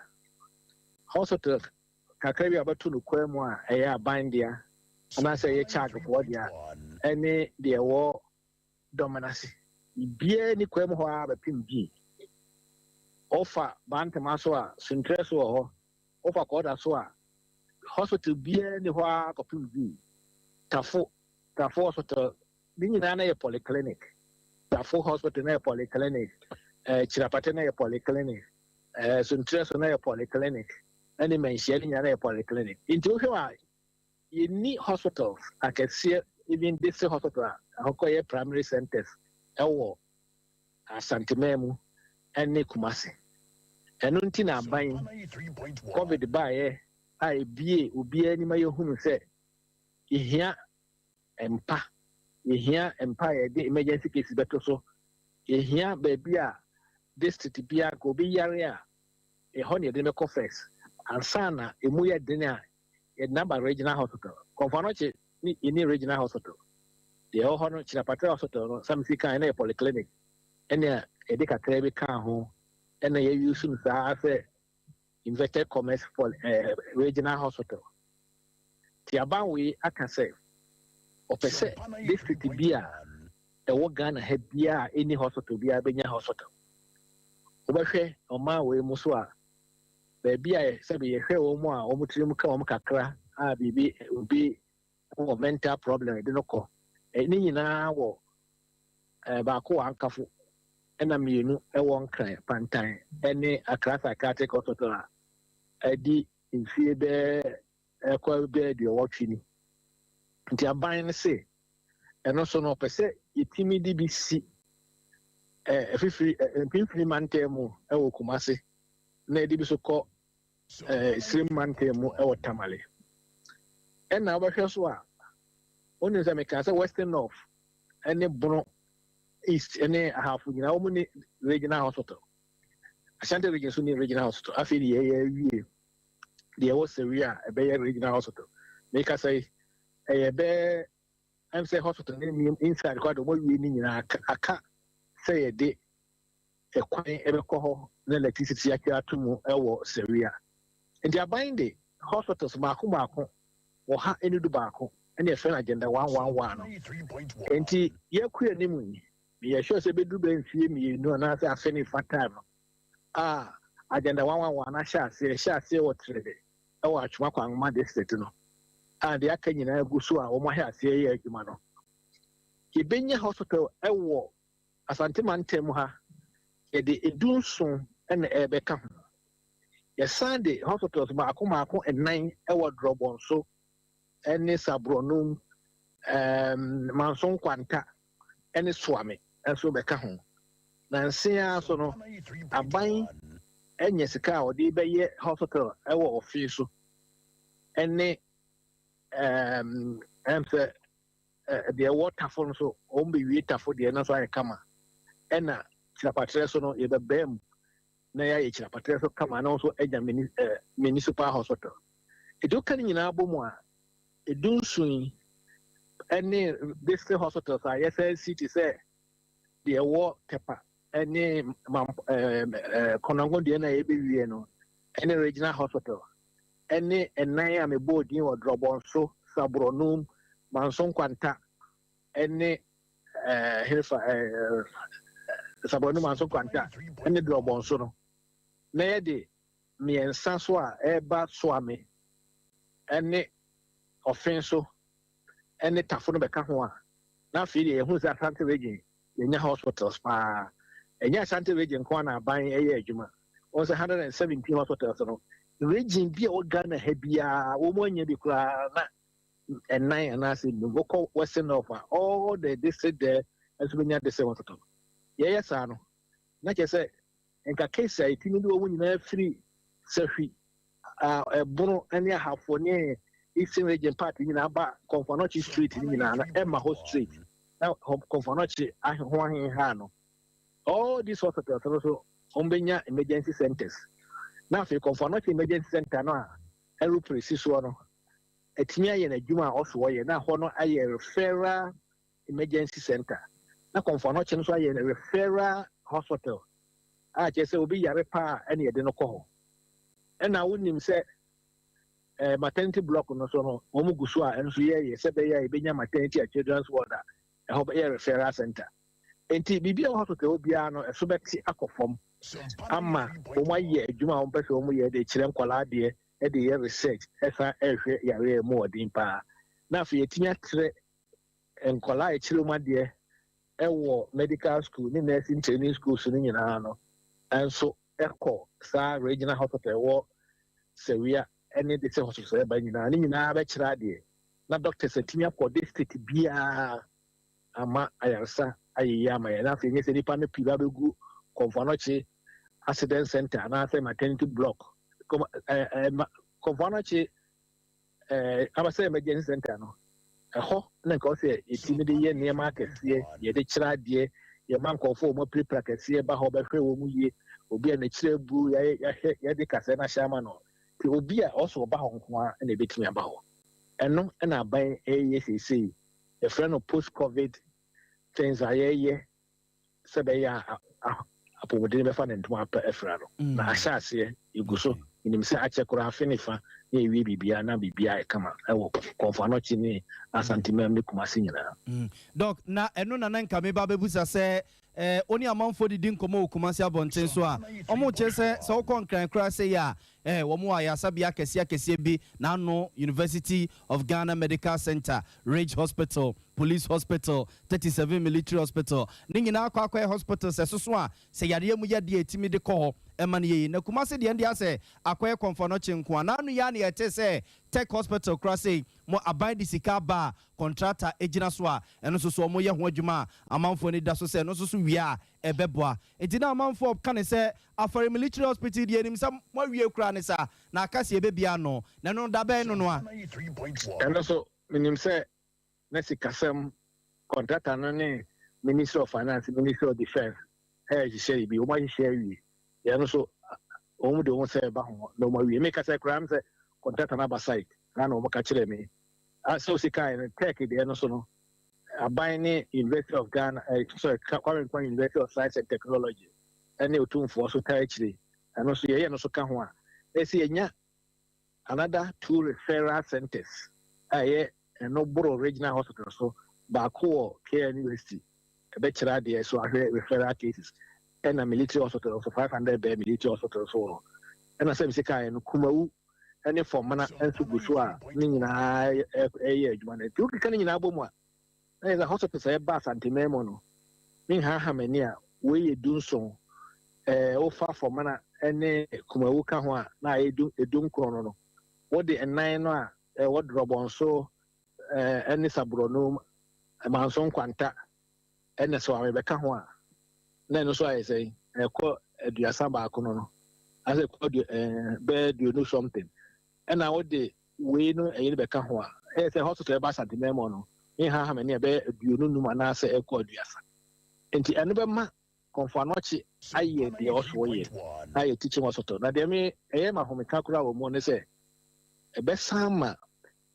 hospital kakra bi a wɔbɛto no kwan mu a ɛyɛ aban dea anaasɛ ɛyɛ Chadfoɔ dea ne deɛ ɛwɔ dɔm no ase. Biribiara nni kwan mu hɔ ara bɛpem Gii. Wofa Bantama so a, Suntrɛ so wɔ hɔ. Wofa Kɔɔda so a, hospital biara nni hɔ ara kɔpem Gii. Tafo, Tafo Hospital, ne nyinaa no yɛ polyclinic. Tafo Hospital no yɛ polyclinic, eh, Kyirapate no yɛ polyclinic, eh, Suntrɛ so no yɛ polyclinic, ɛne Manhyia no nyinaa no yɛ polyclinic. Nti wohwɛ a, Yɛnni hospitals akɛseɛ even district hospital a ɛhɔ kɔ yɛ primary centers ɛwɔ Asanteman mu ɛne Kumasi. Ɛno nti na aban covid baeɛ a ɛbie obiara anim a yɛhunu sɛ yɛhia mpa, yɛhia mpa a yɛde emergency cases bɛto so, yɛhia baabi a district biara nka obi yare a ɛhɔ na yɛde no bɛkɔ first ansa na ɛmu yɛ den a Yɛde no aba Regional Hospital. Komfo Anokye ne yɛnni Regional Hospital. Deɛ ɛwɔ hɔ no, Kyerapatre Hospital no, sɛ mesi kan na yɛ polyclinic ɛna yɛde kakra bi kaa ho ɛna yɛ use no saa sɛ inverted commas poly, eh, regional hospital. Ti aban wei aka sɛ ɔpɛ sɛ district bi a ɛwɔ Ghana ha biara a ɛnni hospital biara bɛnya hospital. Wobɛhwɛ ɔman wei mu so a baabi a sɛbe yɛhwɛ wɔn a wɔn tirim ka wɔn kakra a biribi obi wɔ mental problem yɛde no kɔ ne nyinaa wɔ baako wɔ Ankafo ɛna mmienu ɛwɔ Nkran Pantan ɛne Accra Psychiatric Hospital a ɛdi mfie bɛɛ ɛkɔ bɛɛ aduɔwɔtwe ni. Nti aban no se ɛno so no ɔpɛ sɛ yɛtumi de bi si ɛfifiri mfimfini mantam mu ɛwɔ Kumase na yɛde bi so kɔ Sirim mantam mu wɔ Tamale. Ɛna wobɛhwɛ so a, wonim sɛ mekaa sɛ Western North ne Bono East ne Ahafo nyinaa wɔn ne regional hospital. Ashanti region so ne regional hospital. Afei de yɛyɛ awie deɛ ɛwɔ Sɛwi a ɛbɛyɛ regional hospital. Meka sɛ ɛyɛ bɛɛ ɛm sɛ hospital ne inside kɔ de wɔn awie ne nyinaa aka sɛ yɛde kwan bɛkɔ hɔ na electricity atwa ato mu wɔ Sawia. Nti aban de hospitals mmaako mmaako 111 ɛna yɛfrɛ no Agenda 111 no. Nti yɛkɔ anim yi, meyɛ sure sɛ ɛbɛduru bɛyɛ mfie mmienu anaasɛ afe ne fa time no a Agenda 111 no ahyɛ aseɛ, ɛhyɛ aseɛ wɔ Trede ɛwɔ Atwoma Kwangoma district no a deɛ aka nyinaa gu so a wɔn ahyɛ aseɛ yɛ adwuma no. Yɛbɛnya hospital ɛwɔ Asante mantam ha, yɛde 17 na ɛrebɛka ho. Yɛsan de hospitals mmaako mmaako nnan wɔ Drɔbɔnso ne Saborɔnum, um, Manso Nkwanta ne Soame nso bɛka ho. Nanse ara so no, aban anya sika a ɔde bɛyɛ hospital wɔ ɔfe so ne um, ɛm sɛ Deɛ ɛwɔ Tafo no nso, wɔbɛwie Tafo deɛ no nso ayɛ kama. Ɛna Kyirapatrɛ so no, yɛbɛbaa mu na yɛayɛ Kyirapatrɛ so kama na nso anya municipal hospital. Nti woka ne nyinaa bɔ mu a, 17 yi ne district hospitals a yɛsɛ si te sɛ deɛ ɛwɔ Tepa ne Kɔnɔngo deɛ no a yɛbɛwie no ne regional hospital ne nnan a mebɔɔ din wɔ Drɔbɔnso, Saborɔnum, Manso Nkwanta ne Hefa Saborɔno Manso Nkwanta ne Drɔbɔnso no, na yɛde mmiɛnsa so a ɛreba Soame ne Ɔfen so ne Tafo no bɛka ho a, na afei deɛ yɛhunu sɛ Ashanti Region yɛnya hospitals paa. Ɛnyɛ Ashanti Region nko ara na aban yɛ adwuma. Wɔn sɛ 117 hospitals no, region bi a ɛwɔ Ghana ha biara wɔn anya bi koraa na ɛnan anaasɛ nnum. Wokɔ Western North a, all the district there nso bɛnya district hospital. Yɛyɛ saa no, na kyerɛ sɛ nka case a yɛtumi de wɔn nyinaa firi Sahwi, Ɛbono ne Ahafo ne Eastern Region part nyinaa ba Komfo Anokye Street no nyinaa no, ɛma hɔ straight. Na Komfo Anokye ho ahenha no, all these hospitals no so wɔn bɛnya emergency centers. Na afei Komfo Anokye emergency center no a aeroplane si soɔ no, atumi ayɛ n'adwuma a ɔso ɔyɛ, na hɔ no ayɛ referral emergency center, na Komfo Anokye no nso ayɛ referral hospital a kyerɛ sɛ obi yare paa a ɛna yɛde no kɔ hɔ. Ɛna wonim sɛ eh, maternity block no so no wɔn gu so a ɛno nso yɛyɛ sɛ bɛyɛ a yɛbɛnya maternity and children's ward a ɛhɔ bɛyɛ referral center. Nti biribi a ɛwɔ hospital hɔ biara no ɛso bɛte akɔ fam ama wɔn ayɛ adwuma a wɔn pɛ sɛ wɔn yɛ de kyerɛ nkwadaa adeɛ, de yɛ research, ɛsan ɛrehwɛ yareɛ a ɛmu ɔden paa. Na afei yɛtumi atrɛ nkwadaa a yɛkyerɛ wɔn adeɛ ɛwɔ medical school ne nursing training schools no nyinaa no nso kɔ saa regional hospital ɛwɔ Sewia ne district hospital ɛba nyinaa, ne nyinaa bɛkyerɛ adeɛ na doctors atumi akɔ district biara ama ayaresa ayɛ yie ama yɛn. Na afei nyɛ sɛ nipa no pii ba bɛgu Komfo Anokye accident center anaasɛ maternity block. Komfo Anokye abasɛ emergency center no, ɛhɔ na nka ɔsɛ yɛtumi de yɛ nneɛma akɛseɛ, yɛde kyerɛ adeɛ, yɛma nkurɔfoɔ a wɔn apirapira kɛseɛ ba hɔ bɛhwɛ wɔn yie, obi a n'akyiri abu, yɛahwɛ, yɛde kasɛɛ no ahyɛ ama no. Nti obi a ɔsɛ ɔba hɔ nko ara na ɛbɛtumi aba hɔ. Ɛno na aban ɛreyɛ seesei. Yɛfrɛ no post covid things a yɛreyɛ sɛ ɛbɛyɛ a apɔmuden bɛfa ne ntoma apɛ afira no. Na ahyɛ aseɛ, yɛgu so. Menim sɛ akyɛ koraa afe ne fa na yɛwie biribiara na biribiara ayɛ kama wɔ Komfo Anokye ne Asantemam ne Kumasi nyinaa. Doc, na ɛno na na nka meba abɛbusa sɛ wo ne amanfoɔ didi nkɔmmɔ wɔ Kumasi abɔnten so a, wɔkyerɛ sɛ sɛ wokɔ Nkran koraa sei a, wɔn wɔ ayaresabea akɛseɛ akɛseɛ bi, N'ano University of Ghana Medical Centre, Ridge Hospital, Police Hospital, 37 Military Hospital, ne nyinaa akɔ akɔyɛ hospitals ɛsoso a sɛ yareɛ mu yadeɛ a ɛtumi de kɔ hɔ ma no yɛ yie. Na Kumasi deɛ ɛnde asɛ akɔyɛ Komfo Anokye nko a. N'ano yi ara na yɛtee sɛ Tech Hospital koraa sei, mo aban de sika aba a kɔntrata gyina so a ɛno nso so wɔyɛ ho adwuma a amanfoɔ ani da so sɛ ɛno nso so wie a ɛbɛboa. Nti na amanfoɔ ka no sɛ Afari Military Hospital deɛ yɛnim sɛ moawie koraa ne saa na aka sɛ yɛbɛbie ano na ɛno no da bɛn no no a? Ɛno nso menim sɛ na sikasɛm kɔntrata no ne Ministry of Finance, Ministry of Defence rehyehyɛ biribi, wɔahyehyɛ awie. Ɛno nso wɔn de wɔn nsa reba ho na wɔawie. Mekasa koraa sɛ kɔntrata no aba site na na wɔka kyerɛɛ me. Sɛ osi kae no, Tech deɛ no so no, aban ne University of Ghana, eh, sorry, Kwame Nkrumah University of Science and Technology ne Otumfoɔ so taa akyire. Ɛno nso yɛyɛ no so ka ho a, ɛsɛ yɛnya another two referral centers a ɛyɛ ɛno boro regional hospital so, baako wɔ KNUST ɛbɛkyerɛ adeɛ so ahwɛ referral cases, ɛna military hospital nso 500 bed military hospital nso wɔ hɔ. Ɛna sɛ mesi kaeɛ no, Kumawu ne Fɔmena nso gu so a ne nyinaa ɛyɛ adwuma no. Nti wokeka ne nyinaa bɔ mu a, na yɛ sɛ hospitals a ɛba Asanteman mu no, menhaha m'ani a, wei yɛ 17. Wofa Fɔmena ne Kumawu ka ho a, na ayɛ 19 no no. Wode nnan no a ɛwɔ Drɔbɔnso ne Saborɔnum, Manso Nkwanta ne Soame bɛka ho a, na ɛno nso ayɛ sɛn? Ɛkɔ 31 no no, asɛ ɛkɔ bɛyɛ aduonu something. Ɛna wode wei no ɛyi no bɛka ho a, ɛyɛ sɛ hospital ɛba Asanteman mu no, nhaha m'ani a ɛbɛyɛ 25 anaasɛ ɛkɔ 30. Nti ɛno bɛma Komfo Anokye ayɛ deɛ ɔso yɛ, ayɛ teaching hospital. Na deɛ me ɛyɛ ma ahomeka koraa wɔ mu ne sɛ, ɛbɛsan ma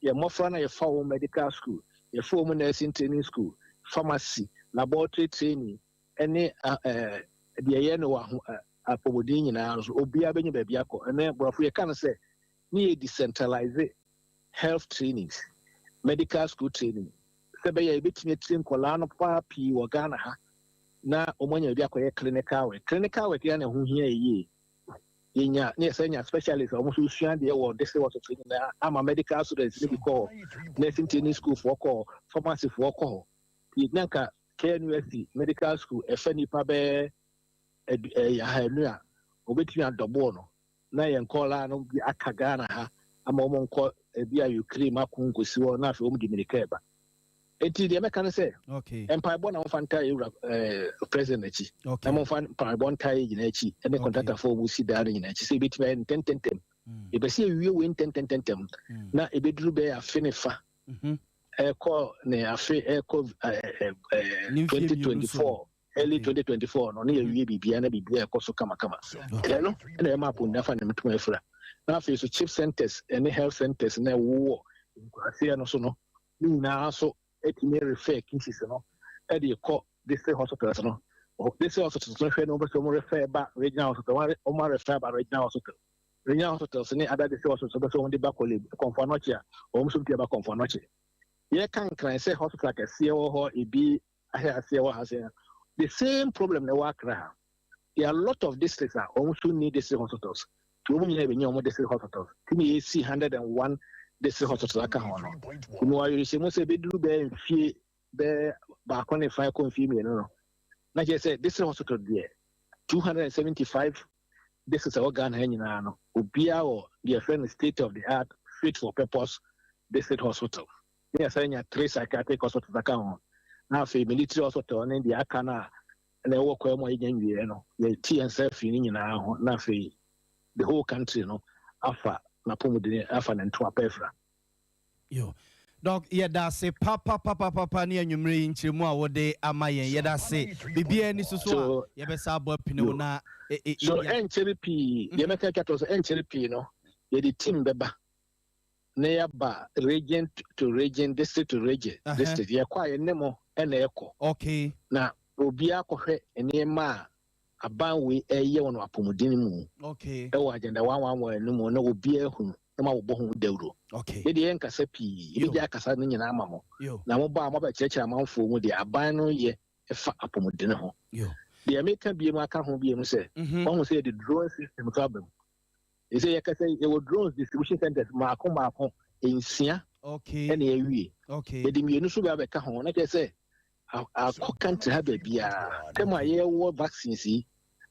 yɛn mmɔfra no a yɛfa wɔn medical school, yɛfa wɔn nursing training school, pharmacy, laboratory training, ɛne deɛ ɛyɛ no wɔ apɔmuden nyinaa nso, obiara bɛnya baabi akɔ. Ɛnɛ borɔfo yɛka no sɛ ne yɛ decentralize health trainings, medical school training, sɛ bɛyɛ yɛbɛtumi atiri nkɔlaa no paa pii wɔ Ghana ha. Na wɔn anya baabi akɔyɛ clinical work. Clinical work yɛ na ɛho hia yie. Yɛnya ne yɛsɛ nya specialist a wɔn nso sua adeɛ wɔ district hospital nyinaa ama medical students ne bi kɔ hɔ, nursing training school foɔ kɔ hɔ, pharmacy foɔ kɔ hɔ. Yɛgyina nka KNUST medical school ɛfɛ nipa bɛyɛ 200 a wɔbɛtumi adɔboɔ no na yɛn nkɔlaa no bi aka Ghana ha ama wɔn nkɔ ebi a Ukraine mako nkosi hɔ na afei wɔn de mirika ɛba. Eti deɛ mɛka no sɛ mpaebɔ na wɔmfa ntaa yɛwura president akyi na momfa mpaebɔ ntaa yɛ nyinaa akyi ɛne kɔntratafoɔ a wɔsi daa no nyinaa akyi sɛ ebɛtumi ayɛ ntɛntɛntɛm. Yɛpɛ sɛ yɛwie wei ntɛntɛntɛntɛm na ebɛduru bɛyɛ afe ne fa ɛkɔ ne afe ɛkɔ 2024, early 2024 no ne yɛwie biribiara na biribiara ɛkɔ so kamakama. Ɛno ɛna ɛma apɔmuden afa ne ntoma afira. Na afei so CHPS centers ɛne health centers na ɛwowɔ nkuraseɛ no so no ne nyinaa so ɛtumi refer cases no ɛde kɔ district hospitals no. District hospitals no hwɛ no, wɔbɛ sɛ wɔn refer ba regional hospital, wɔn refer ba regional hospital. Regional hospitals ne other district hospitals wɔbɛ sɛ wɔn de ba Korle Kɔmfo Anɔkye a, wɔn nso de ba Kɔmfo Anɔkye. Yɛka Nkran sɛ hospital kɛseɛ wɔ hɔ, ebi ahɛ aseɛ wɔ ha sɛ the same problem na ɛwɔ Accra ha. There are a lot of districts a wɔn nso need district hospitals, tí wɔn nyinaa bɛnya wɔn district hospitals, tí ne yɛsi 101 district hospitals aka ho no. Tí mo ayɔrɛhyɛ mu sɛ ebɛduru bɛyɛ mfie bɛyɛ 1.5 kɔ mfie 2 no, na kyerɛ sɛ district hospital deɛ, 275 districts a ɛwɔ Ghana ha nyinaa no, obiara wɔ deɛ yɛfrɛ no state of the art, fit for purpose district hospital. Ne yɛsɛ nya three psychiatric hospitals aka ho, na afei military hospital ne deɛ aka no a na ɛwɔ kwan mu a yɛnya nwieɛ no, yɛti yɛn nsa afiri ne nyinaa ho, na afei the whole country no afa n'apɔmuden afa ne ntoma pa afira. Yo, Doc, yɛda ase papapapapa ne anwummerɛ yi nkyerɛmu a wode ama yɛn. Yɛda ase. Biribiara ni so so a yɛbɛsa abɔ apini wo na So ɛnkyɛre pii, deɛ mɛka atwa to so, ɛnkyɛre pii no yɛde team bɛba na yɛaba region to region, district to region, district. Yɛkɔ a, yɛne mo ɛna ɛkɔ na obiara kɔhwɛ nneɛma a aban wei ɛyɛ wɔ no apɔmuden mu ɛwɔ Agenda 111 no mu na obiara hunu na ma wɔbɔ ho dawuro. Yɛde yɛn nkasa pii, yɛbɛgye akasa no nyinaa ama mo na mobɔ a mobɛkyerɛkyerɛ amanfoɔ mu deɛ aban no yɛ ɛfa apɔmuden ho. Deɛ meka bie mu aka ho bie mu sɛ wɔn sɛ yɛde drone system so aba mu. Ɛsɛ yɛka sɛ yɛwɔ drones distribution centers maako maako 6 ɛna yɛawie. Yɛde mmienu so bɛ abɛka ho na kyerɛ sɛ akɔ country ha baabiara tɛm a yɛwɔ vaccines yi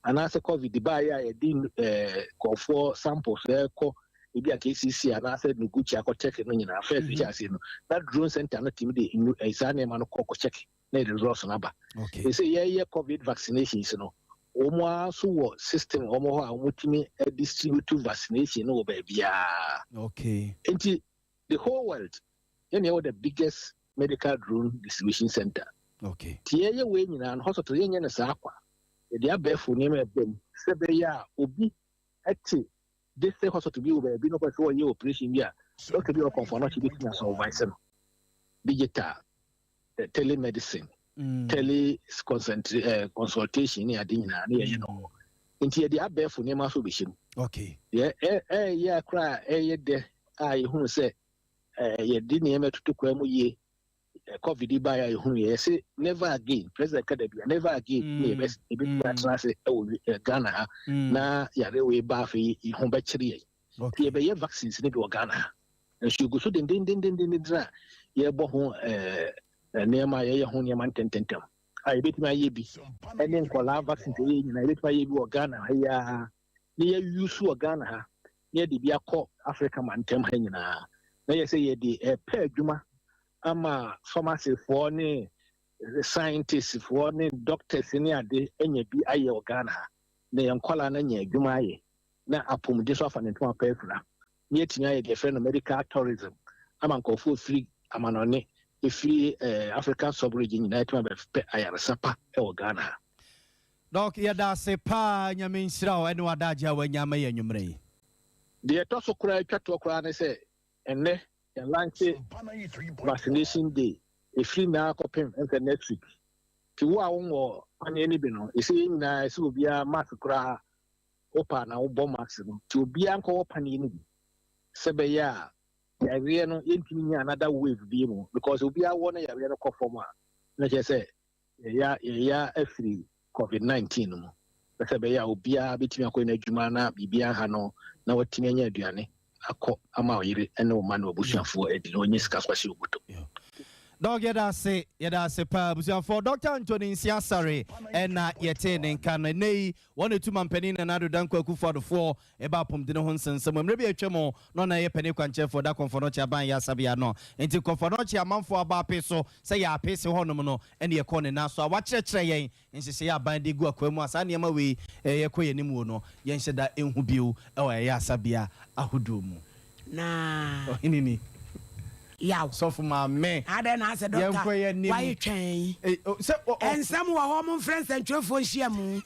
anaasɛ COVID baayɛ a yɛde kɔɔfoɔ samples ɛkɔ ebi a KCC anaasɛ Noguchi akɔ check no nyinaa first hyɛ ase no, na drone center no tumi de saa nneɛma no kɔ check na yɛde results no aba. Ɛsɛ yɛyɛ COVID vaccinations no, wɔn ara nso wɔ system wɔn hɔ a wɔtumi distribute vaccination no wɔ baabiara. Nti the whole world, yɛn yɛwɔ the biggest medical drone distribution center. Nti yɛyɛ wei nyinaa no, hospital yɛnyɛ no saa kwa. Yɛde abɛɛfo nneɛma ɛbɛ mu sɛ bɛyɛ a obi ɛte district hospital bi wɔ baabi no kɔ sɛ wɔyɛ operation bi a, doctor bi wɔ Kɔmfo Anɔkye bɛtumi asupervise no digital, telemedicine, tele consultation ne ade nyinaa ne yɛyɛ no hɔ. Nti yɛde abɛɛfo nneɛma nso bɛhyɛ mu. Yɛ ɛyɛ akora a ɛyɛ dɛ a yɛhunu sɛ yɛde nneɛma tutu kwan mu yie. COVID ba a yɛhunu yɛ yɛsɛ never again, President kada bia never again ne yɛbɛtumi atena ase ɛwɔ Ghana ha na yare wei ba, afei ho bɛkyerɛ yɛn. Nti yɛbɛyɛ vaccines ne bi wɔ Ghana ha nso yɛgu so dendendendendenden a yɛbɔ ho nneɛma a yɛyɛ ho nneɛma ntɛntɛntɛm a yɛbɛtumi ayɛ bi ɛne nkɔlaa vaccines ɛyɛ nyinaa yɛbɛtumi ayɛ bi wɔ Ghana ha yi ara na yɛayi so wɔ Ghana ha na yɛde bi akɔ Africa mantam ha nyinaa na yɛ sɛ yɛde ɛpɛ adwuma ama pharmacyfoɔ ne scientistfoɔ ne doctors ne ade anya bi ayɛ wɔ Ghana ha na yɛn nkɔlaa no anya adwuma ayɛ na apɔmuden so afa ne ntoma pɛ afira na yɛatumi ayɛ deɛ yɛfrɛ no medical tourism ama nkurɔfoɔ firi amanɔne, ɛfiri African sub-region nyinaa atumi abɛpɛ ayaresa pa ɛwɔ Ghana ha. Doc, yɛda ase paa. Nyame nhyira wo ɛne wadagye a wanya ama yɛ anwummerɛ yi. Deɛ ɛtɔ so koraa atwa toɔ koraa ne sɛ ɛnnɛ yɛlaunch vaccination day ɛfiri naa kɔpem ɛnsɛ next week. Nti wo a wowɔ paneɛ no bi no, ɛsɛ yɛn nyinaa ɛsɛ obiara mask koraa wopa na wobɔ mask no. Nti obiara nkɔwɔ paneɛ no bi sɛ bɛyɛ a yareɛ no yɛntumi nya another wave bi mu, because obiara wɔ no yareɛ no kɔ fam a, na kyerɛ sɛ yɛya afiri. Covid 19 no mu sɛ ɛbɛyɛ a obiara bɛtumi akɔyɛ n'adwuma na biribiara ha no na watumi anya aduane akɔ ama ɔyere ne wo ma ne wabusuafoɔ adi na ɔnyɛ sika so ahyɛ obotom. Doc, yɛda ase, yɛda ase paa. Abusuafoɔ, Dr Anthony Nsiah-Asare ɛna yɛtee ne nka no. Ɛnɛ yi wɔn etu mampanin Nana Addo Dankwa Akufo Addofoɔ ɛba apɔmuden ho nsɛnsɛm. Mmerɛ bi atwa mu na ɔna yɛ panin kwankyerɛfoɔ da Komfo Anokye aban yɛ asabea no, nti Komfo Anokye amanfoɔ aba ape so sɛ yɛ ape se hɔnom no, ɛne yɛkɔɔ ne nan so a wakyerɛkyerɛ yɛn nhyehyɛeɛ aban de gu akwan mu a saa nneɛma wei yɛkɔ yɛn anim wɔ no, yɛnhyɛ da nhu bio ɛwɔ ɛyɛ asabea ahodoɔ mu. Na ɔhene ni. Yaw. Sɔfo maame. Adɛn na asɛ doctor yɛnkɔ yɛn anim. Waye twɛn yi? Sɛ Nsɛm wɔ hɔ, momfrɛ nsɛntwerɛfoɔ nhyia mu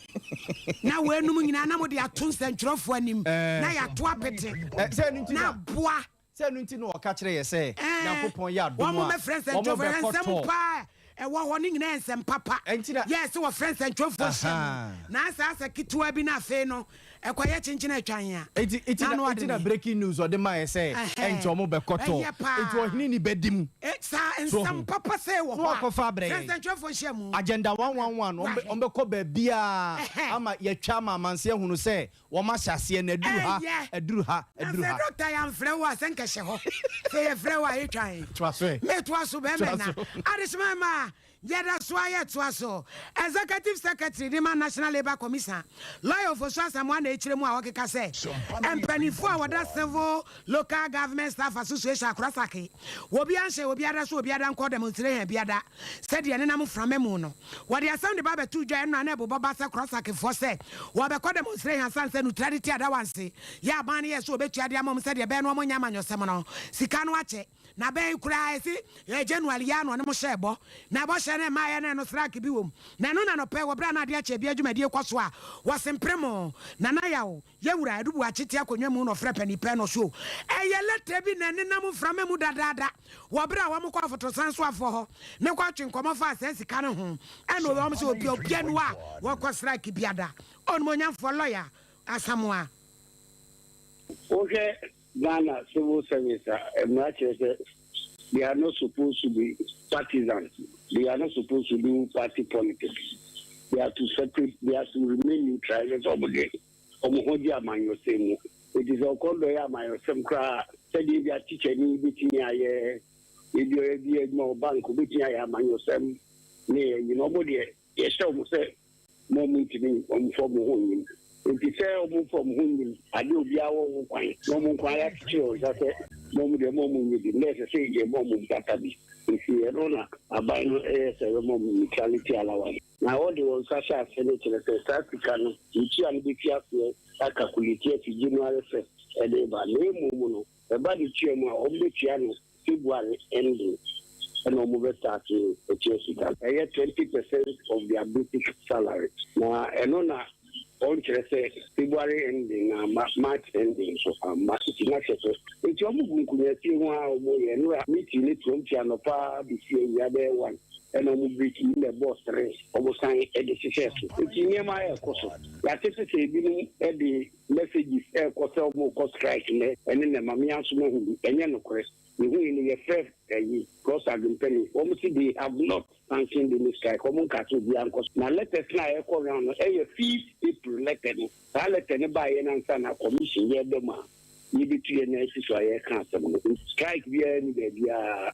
na weinom nyinaa na mode ato nsɛntwerɛfoɔ anim na yɛato apete Sɛ ɛno nti na na aboa. Sɛ ɛno nti na ɔka kyerɛ yɛ sɛ Nyankopɔn yɛ adom Wɔn a mɛfrɛ wɔn nsɛntwerɛfoɔ bɛkɔ nsɛm tɔ. paa ɛwɔ hɔ ne nyinaa yɛ nsɛm papa. Ɛnti na yɛ sɛ wɔfrɛ nsɛntwerɛfoɔ hyia mu na asɛ asɛ ketewa bi na afei no ɛkɔyɛ kyenkyen atwan a Enti na na ano enti na adene. Breaking news ɔde maa yɛ sɛ ɛnkyɛ wɔn bɛkɔ tɔ. Ɛyɛ paa. Enti ɔhene ni bɛdi mu. Saa So nsɛm papa sɛ wɔ Na hɔ a wakɔfa abrɛ frɛ yɛn. nsɛntwerɛfoɔ hyia mu. Agenda 111 wɔn bɛ Wahwɛ. wɔn bɛkɔ baabiara ama yɛtwa ama amanseɛ hunu sɛ wɔn ahyɛ aseɛ na aduru ha, Ɛyɛ. aduru ha, Na aduru sɛ ha. doctor yɛamfrɛ wo a, sɛ nkɛhyɛ hɔ sɛ yɛfrɛ wo a, yɛtwan. Toa so ɛ. Metoa so bɛrima Toa na so. adehyema ma yɛda so a yɛtoa so. Executive Secretary de ma National Labour Commission, Lawyer Ofosu Asamoah na ɛkyerɛ mu a wɔkeka sɛ mpanimfoɔ a wɔda Civil Local Government Staff Association akorasake obi anhyɛ obiara so obiara nkɔ demonstration biada sɛdeɛ nenam mframa mu no. Wɔde asɛm de ba bɛto dwa ɛno a na ɛbobɔ ba sɛ korosakefoɔ sɛ wɔbɛkɔ demonstration asane sɛ neutrality adawanse yɛ aban no yɛ sɛ wɔbɛtua de ama wɔn sɛdeɛ ɛbɛyɛ na wɔnyɛ amanyɔsɛm no sika no akyɛ. Na bɛn koraa ɛsi January yi ara na ɔne mo hyɛɛ bɔ, na bɔhyɛ no mmaeɛ na ɛno srake bi wom, na ɛno na nɔpɛ wɔ berɛ a na adeɛ akyɛ bia dwumadie kɔ so a wɔse mpere mo. Nana Yaw, yɛ wura Adu Boakye te akonnwa mu na ɔfrɛ panin pɛ no so. Ɛyɛ lɛtɛ bi na ɛnenam mframa mu dadaada wɔ berɛ a wɔkɔ afotosan soafoɔ hɔ ne kɔtwe nkɔmmɔ faa saa sika no ho ɛna wɔn sɛ obi obia ni hɔ a wɔkɔ srake biada. Onimuonyamfoɔ Lɔya Asamoah. Wohwɛ Ghana civil service a, mmara kyerɛ sɛ they are not supposed to be partisans, they are not supposed to do party politics, they are to separate, they are to remain neutral. Ɛsɛ sɛ wɔn de wɔn ho gye amanyɔsɛm mu. Eti sɛ ɔkɔndɔ yɛ amanyɔsɛm koraa, sɛdeɛ ebi a tikyani betumi ayɛ, ebi ɔyɛ bi adwuma wɔ bank obetumi ayɛ amanyɔsɛm ne ɛyi na wɔn deɛ yɛhyɛ wɔn sɛ mo a wɔntumi wɔmfa wɔn ho nnyim. Enti sɛ wɔmfa wɔn ho nnyim ade a obiara wɔ ho kwan na wɔn nko ara yɛakyekyere wɔn nsa sɛ mo wɔn deɛ mo a wɔnyɛ bi na ɛsɛ sɛ yɛma wɔn mpata bi. Enti ɛno na aban no yɛ sɛ ɛbɛma wɔn neutrality allowance. Na wɔde wɔn nsa hyɛ aseɛ no kyerɛ sɛ saa sika no ntua no bɛfi aseɛ akakuleti afi January first de reba na mmom no Ɛba ne tua mu a, wɔn bɛtua no February ending ɛna wɔn bɛ start atua sika no. Ɛyɛ 20% of their basic salary. Na ɛno na wɔn kyerɛ sɛ February ending na amma, March ending nso amma. Nti na hwɛ so. Nti wɔn gu nkonyasie ho ara wɔn yɛ. Nnora meeting no tuam fi anɔpa besi awia bɛyɛ one ɛna wɔn break yi na ɛbɔɔ three wɔn san de hyehyɛɛ so. Nti nneɛma ɛrekɔ so. Yɛatete sɛ ebinom de messages ɛrekɔ sɛ wɔrekɔ strike nnɛ ɛne nnɛ ma me ara nso mahu bi. Ɛnyɛ nokorɛ. Mehui no yɛfrɛ ɛyi Cross Adumpani wɔn se they have not sanctioned any strike, wɔn nkaa sɛ obiara nkɔ so. Na letters no a ɛrekɔ round no ɛyɛ 5th April letter no. Saa letter no baeɛ no ansa na commission yɛreba mu a yɛbɛtu yɛn nan asi so a yɛreka asɛm no. Strike biara nni baabiara.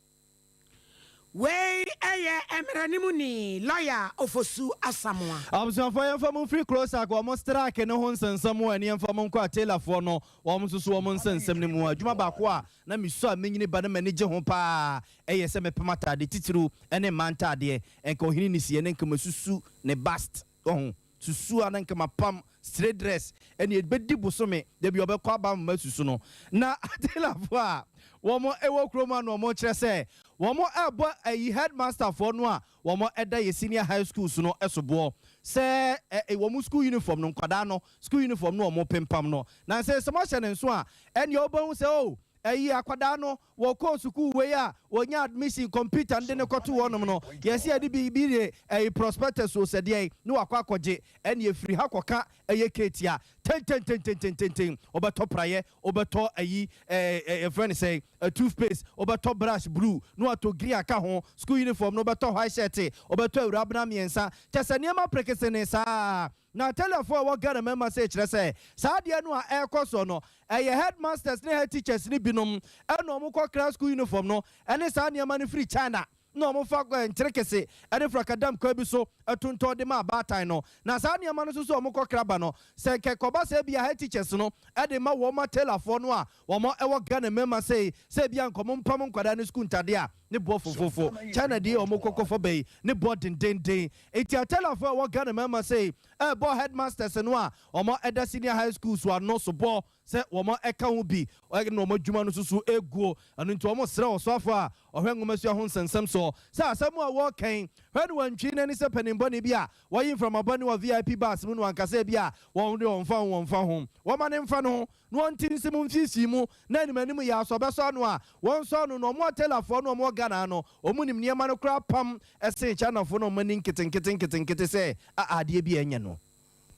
Wei yɛ mmaranimni, lɔya, Ofosu Asamoah. Abusuafoɔ yɛmfa mo mfiri Klosak wɔn strike no ho nsɛnsɛm mu ɛne yɛmfa mo nkɔ Taylorfoɔ no wɔn nso so wɔn nsɛnsɛm no mu. Adwuma baako a na mesua a menyini ba na m'ani gye ho paa ɛyɛ sɛ mɛpam ataade titiriw ne mmaa ntaadeɛ. Nka ɔhene nisiɛ ne nka masusu ne bust wahu. Susu a na nka mapam straight dress ɛne ɛbɛdi bosome da bi ɔbɛkɔ aba ama masusu no. Na tailorfoɔ a wɔn wɔ kurom a na wɔn kyerɛ sɛ wɔn ɛrebɔ ayi headmasterfoɔ no a wɔn ɛda yɛ senior high schools no soboɔ sɛ wɔn school uniform no, nkwadaa no school uniform no wɔn pempam no. Na sɛ sɛ moahyɛ ne nso a, ɛneɛ wobɛhu sɛ o ɛyi akwadaa no wɔkɔɔ sukuu wei a wɔnya admission, computer no de ne kɔto hɔnom no, yɛsɛ yɛde biribi de ɛyi prospectus o sɛdeɛ ne wakɔ akɔgye, ɛne efiri ha kɔka ɛyɛ keeti a Tentententententen, wobɛtɔ praeɛ, wobɛtɔ ayi, ɛɛ, yɛfrɛ no sɛn, toothpaste, wobɛtɔ brush blue, na watɔ green aka ho, school uniform no wobɛtɔ white shirt, wobɛtɔ awurabena mmiɛnsa, kyɛ sɛ nneɛma prekesene saa. Na tailorfoɔ a ɛwɔ Ghana mmarima sei kyerɛ sɛ saa adeɛ no a ɛrekɔ soɔ no, ɛyɛ headmasters ne headteachers no binom na wɔkɔkra school uniform no ne saa nneɛma no firi China na wɔfa nkyrekese ne frakadam kwan bi so tontɔn de ma abaatan no. Na saa nneɛma no nso so a wɔkɔkra ba no, sɛ nka ɛkɔba sɛ ebia headteachers no de ma wɔn tailorfoɔ no a wɔwɔ Ghana mmarima sei sɛ ebia nka wɔmpam nkwadaa no sukuu ntadeɛ a, ne boɔ fofofo. China deɛ a wɔkɔ kɔfa ba yi, ne boɔ dendenden. Enti atailorfoɔ a ɛwɔ Ghana mmarima sei rebɔ headmasters no a wɔda senior high schools ano soboɔ sɛ wɔka ho bi na wɔn adwuma no nso so guo. Ɛno nti wɔsrɛ ɔsoafoɔ a ɔhwɛ nwomasua ho nsɛnsɛm soɔ sɛ asɛm a wɔreka yi, hwɛ na wantwi n'ani sɛ panin bɔne bi a wayi mframa bɔne wɔ VIP bus mu na wanka sɛ ebia wɔn deɛ wɔmfa ho wɔmfa ho. Wɔma no mfa ne ho na wɔnte nsi mu mfeefee mu na anim anim yɛ asɔ bɛsɔ ano a wɔnsɔ ano na wɔn a tailorfoɔ no a wɔwɔ Ghana ha no wɔn nim nneɛma no koraa pam sen Chinafoɔ no a wɔn ani nketenkete nketenkete sɛ a adeɛ bi a ɛnyɛ no.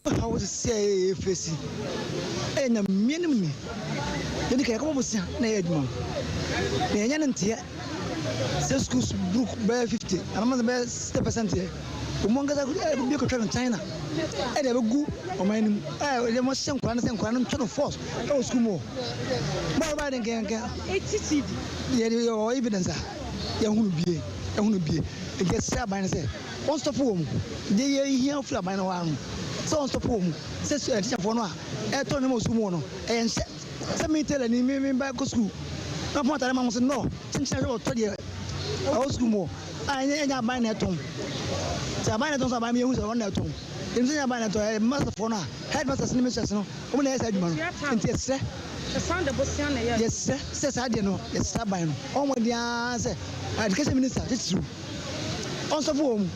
Haw sisi a yɛyɛ efesi ɛyɛ Nyame anim ni yɛdi kan yɛkɔbɔ bosea na yɛyɛ adwuma no na yɛnyɛ no nteɛ sɛ schools book bɛyɛ 50 anaa bɛyɛ 60 percent yɛ wɔn ankasa bi kɔtwa no China ɛde abɛgu ɔman no mu a ɛde wɔn hyɛ nkwadaa no sɛ nkwadaa no ntwa no force ɛwɔ sukuu mu hɔ bɔɔl baa de nkɛnkɛ yɛde yɛwɔ evidence a yɛhunu bie yɛhunu bie nti ɛsɛ aban no sɛ wɔn stop wɔ mu deɛ yɛhia firi aban no hɔ ano sɛ wɔn stop wɔ mu sɛ tikyafoɔ no a ɛtɔ nneɛma wɔ sukuu mu hɔ no ɛyɛ nhyɛ sɛ me tailor ni me me ba kɔ sukuu na pɔn atare ma mo sɛ no kyenkyen ahwɛ wɔtɔ deɛ ɛwɔ sukuu mu hɔ a ɛnyɛ ɛnyɛ aban na ɛtɔn sɛ aban na ɛtɔn sɛ aban mi ehu sɛ wɔn na ɛtɔn ebi sɛ ɛnyɛ aban na ɛtɔn ɛyɛ masterfoɔ no a headmasters ne mistress no wɔn na ɛyɛ saa adwuma no nti yɛsrɛ yɛsrɛ sɛ saa deɛ no yɛsrɛ aban no wɔn wɔn deɛ ara sɛ education minister titiriw ɔnsɔfo wɔn mu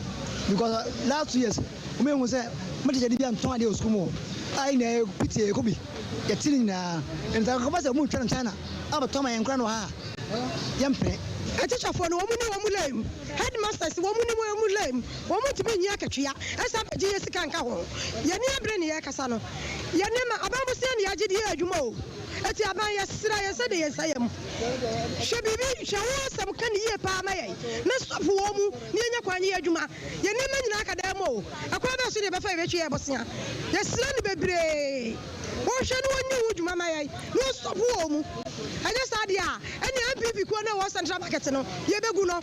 because last 2 years wɔn ehu sɛ mo teacher de bi antɔn adeɛ wɔ sukuu mu hɔ a ɛnyɛ ɛyɛ pta ɛkɔ bi yɛte ne nyinaa nti akɔba sɛ wɔn retwa no China abɛtɔn ma yɛn nkora no wɔ ha a yɛmpene. Atikyafoɔ no wɔn ni wɔn lane mu, headmasters wɔn ni wɔn lane mu, wɔn ntumi nyi akatua ɛsan bɛgye yɛ sika nka ho. Yɛn ani abere ne yɛrekasa no, yɛn nneɛma aban bosea ne yɛagye de yɛ adwuma o, eti aban yɛsrɛ yɛn sɛ de yɛn nsa yam hwɛ biribi hwɛ ho asɛm ka ne yie paa ma yɛn na stop wɔn mu na yɛnya kwan nyɛ yɛn adwuma. Yɛn nneɛma nyinaa ka dan mu o, ɛkwan bɛn so na yɛbɛfa yɛbɛtwe yɛn bosea? Yɛsrɛ no bebree. Wɔnhwɛ na wɔnni ho dwuma ma yɛn na wɔnstɔpo wɔn mu. Ɛnyɛ saa deɛ a, ɛnneɛ NPP kuo no a ɛwɔ Central Market no, yɛbɛgu no.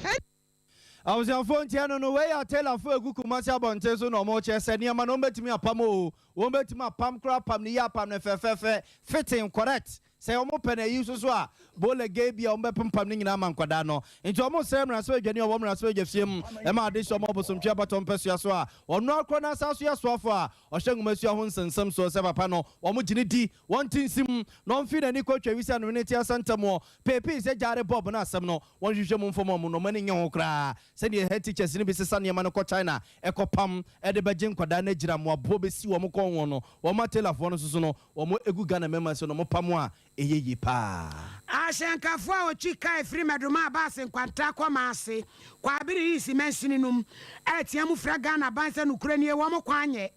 Abusuafoɔ nti ɛno no wei yɛ tailorfoɔ egu Kumasi abɔnten so na wɔn kyerɛ sɛ nneɛma no wɔn bɛtumi apam oo, wɔn bɛtumi apam koraa apam no yie apam no fɛfɛɛfɛ, fitting correct. Sɛ wɔn pɛ no ayi nso so a, bolege bi a wɔn bɛpempam ne nyinaa ama nkwadaa no. Nti wɔn srɛ mmarahyɛbadwani a ɔwɔ mmarahyɛbadwa fie mu ma adehye wɔn abosomtwe abatoɔ mpɛsoa so a ɔno ara korɔ n'asan so yɛ soafoɔ a ɔhwɛ nwomasua ho nsɛnsɛm soɔ sɛ papa no wɔn gye no di, wɔn te nsim na ɔmfiri n'ani kɔ twa wisi ano ne te asa ntam wɔ peepee sɛ gyaare Bob no asɛm no wɔnhwehwɛ mu mfam wɔn na wɔn ani nnye ho koraa sɛdeɛ head teachers no bi sesa nneɛma no kɔ China kɔ pam de bɛgye nkwadaa no agyina mmoaboɔ bɛsi wɔn kɔn ho no wɔn ma tailorfoɔ no nso so no wɔn gu Ghana mmarima nso no wɔpam a ɛyɛ yie paa. Ahyɛnkafo a wɔtwi kaa firi Mɛdoma Abaase Nkwanta kɔ Maase, Kwabere East mansini nom retea mu frɛ Ghana aban sɛ nokorɛ nie wɔn kwan nyɛ.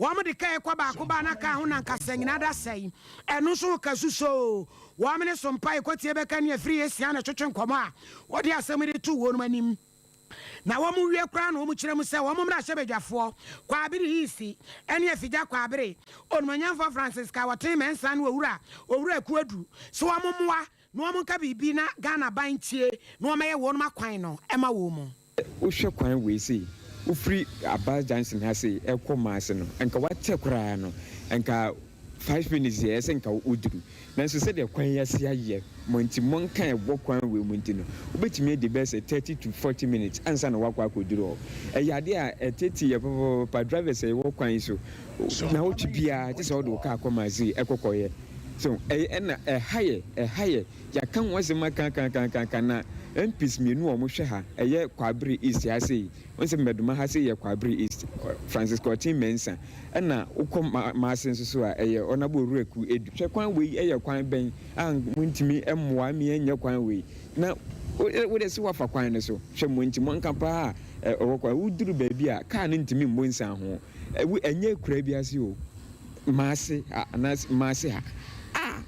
Wɔn de kaa yi kɔ baako ba na kaa ho na nkasa nyinaa da sɛe. Ɛno nso ho ka susoo. Wɔn ne so mpae kɔtie bɛka ne afiri asia na ɛtwetwe nkɔmmɔ a wɔde asɛm yi de too wɔnom anim. Na wɔn wie koraa na wɔn kyerɛ mu sɛ wɔn mmarahyɛbadwafoɔ, Kwabere East ne Afigya Kwabere, Onumonyamfoɔ Francis Kawɔten Mensah ne Owura Owura Akuadu sɛ wɔn mmoa na wɔn nka biribi na Ghana aban ntie na wɔmmɛyɛ wɔnom akwan no ma wɔn. Wohwɛ kwan wei sei, wofiri Abbas junction ha sei ɛkɔ Maase no, nka wakyɛ koraa no, nka 5 minutes deɛ ɛsɛ nka woduru. Nanso sɛdeɛ kwan yi ase ayɛ ma nti mmɔnka a ɛwɔ kwan wei mu nti no, wobɛtumi adi bɛyɛ sɛ 30 to 40 minutes ansa na woakɔ akɔduru hɔ. Ɛyɛ adeɛ a ɛtetee yɛ papaapa, drivers a yɛwɔ kwan yi so, nnawɔtwe biara gye sɛ wode wo kaa kɔ Maase ɛkɔ kɔyɛ. So ɛyɛ ɛna ɛha yɛ, ɛha yɛ. Yɛaka ho asɛm aka aka aka aka aka na MPs mmienu a wɔhwɛ ha, ɛyɛ Kwaabere East ha sei, wohu sɛ Mmɛdoma ha sei yɛ Kwaabere East, Francis Kɔɔkyen Mensah, ɛna wokɔ Maase nso so a, ɛyɛ Honourable Owuraku Adu. Hwɛ kwan wei yɛ kwan bɛn a montumi mmoa me nyɛ kwan wei na wo deɛ sɛ woafa kwan no so, hwɛ mo nti monka paa a ɛwɔ kwan, woduru baabi a kaa no ntumi mmɔ nsianho, ɛnyɛ akuraa bi ase o. Maase ha anaasɛ Maase ha. Ah!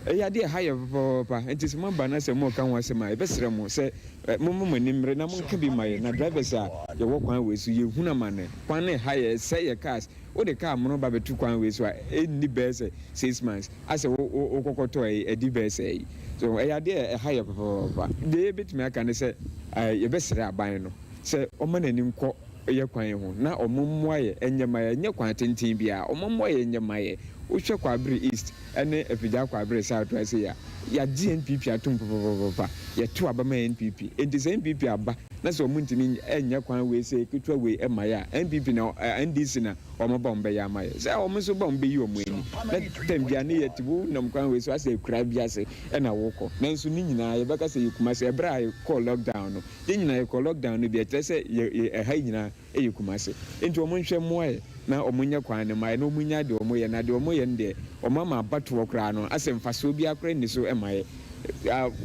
Ɛyɛ adeɛ a ɛha yɛ papaapa. Nti sɛ moaba na sɛ moreka ho asɛm a, yɛbɛsrɛ mo sɛ momma mo ani mmere na monka bi mma yɛn. Na drivers a yɛwɔ kwan wei so, yɛhunu amane. Kwan no ɛha yɛ, ɛsɛe yɛ cars. Wode car mono ba bɛto kwan wei so a, ɛnni bɛyɛ sɛ 6 months asɛ wo wokɔkɔtɔ ɛyi, ɛdi bɛyɛ sɛ ɛyi. So ɛyɛ adeɛ a ɛha yɛ papaapa. Deɛ yɛbɛtumi aka ne sɛ yɛbɛsrɛ aban no sɛ ɔmma n'ani nkɔ yɛ kwan yi ho na ɔmo mmoa yɛ ɛnyɛ ma yɛ, ɛnyɛ kwan tenten biara, ɔmo mmoa yɛ nyɛ ma yɛ. Wohwɛ Kwaabere East ɛne Afigya Kwaabere South ha sei a, yɛagye NPP atom papapapapa, yɛto aba ma NPP. Enti sɛ NPP aba na sɛ ɔmo ntumi nyɛ kwan wei sei ketewa wei ɛma yɛ a, NPP na NDC na ɔmo ba ɔmo bɛyɛ ama yɛ. Sɛ ɔmo nso ba ɔmo bɛyi ɔmo ani. Na time biara ne yɛte wo nam kwan wei so asɛ akuraa bi ase ɛna wokɔ. Nanso ne nyinaa yɛbɛka sɛ yɛ Kumasi. Ɛberɛ a yɛkɔɔ lockdown no, yɛn nyinaa yɛkɔɔ lockdown no bi, ɛkyerɛ sɛ yɛ yɛ ɛha yi nyinaa yɛ Kumasi. Enti wɔn nhwɛ mmoa yɛ na wɔn nyɛ kwan no mma yɛ na wɔn nya deɛ wɔn yɛ, na deɛ wɔn yɛ no deɛ wɔn ama abatoɔ koraa no asɛ mfasoɔ biara koraa nni so mma yɛ,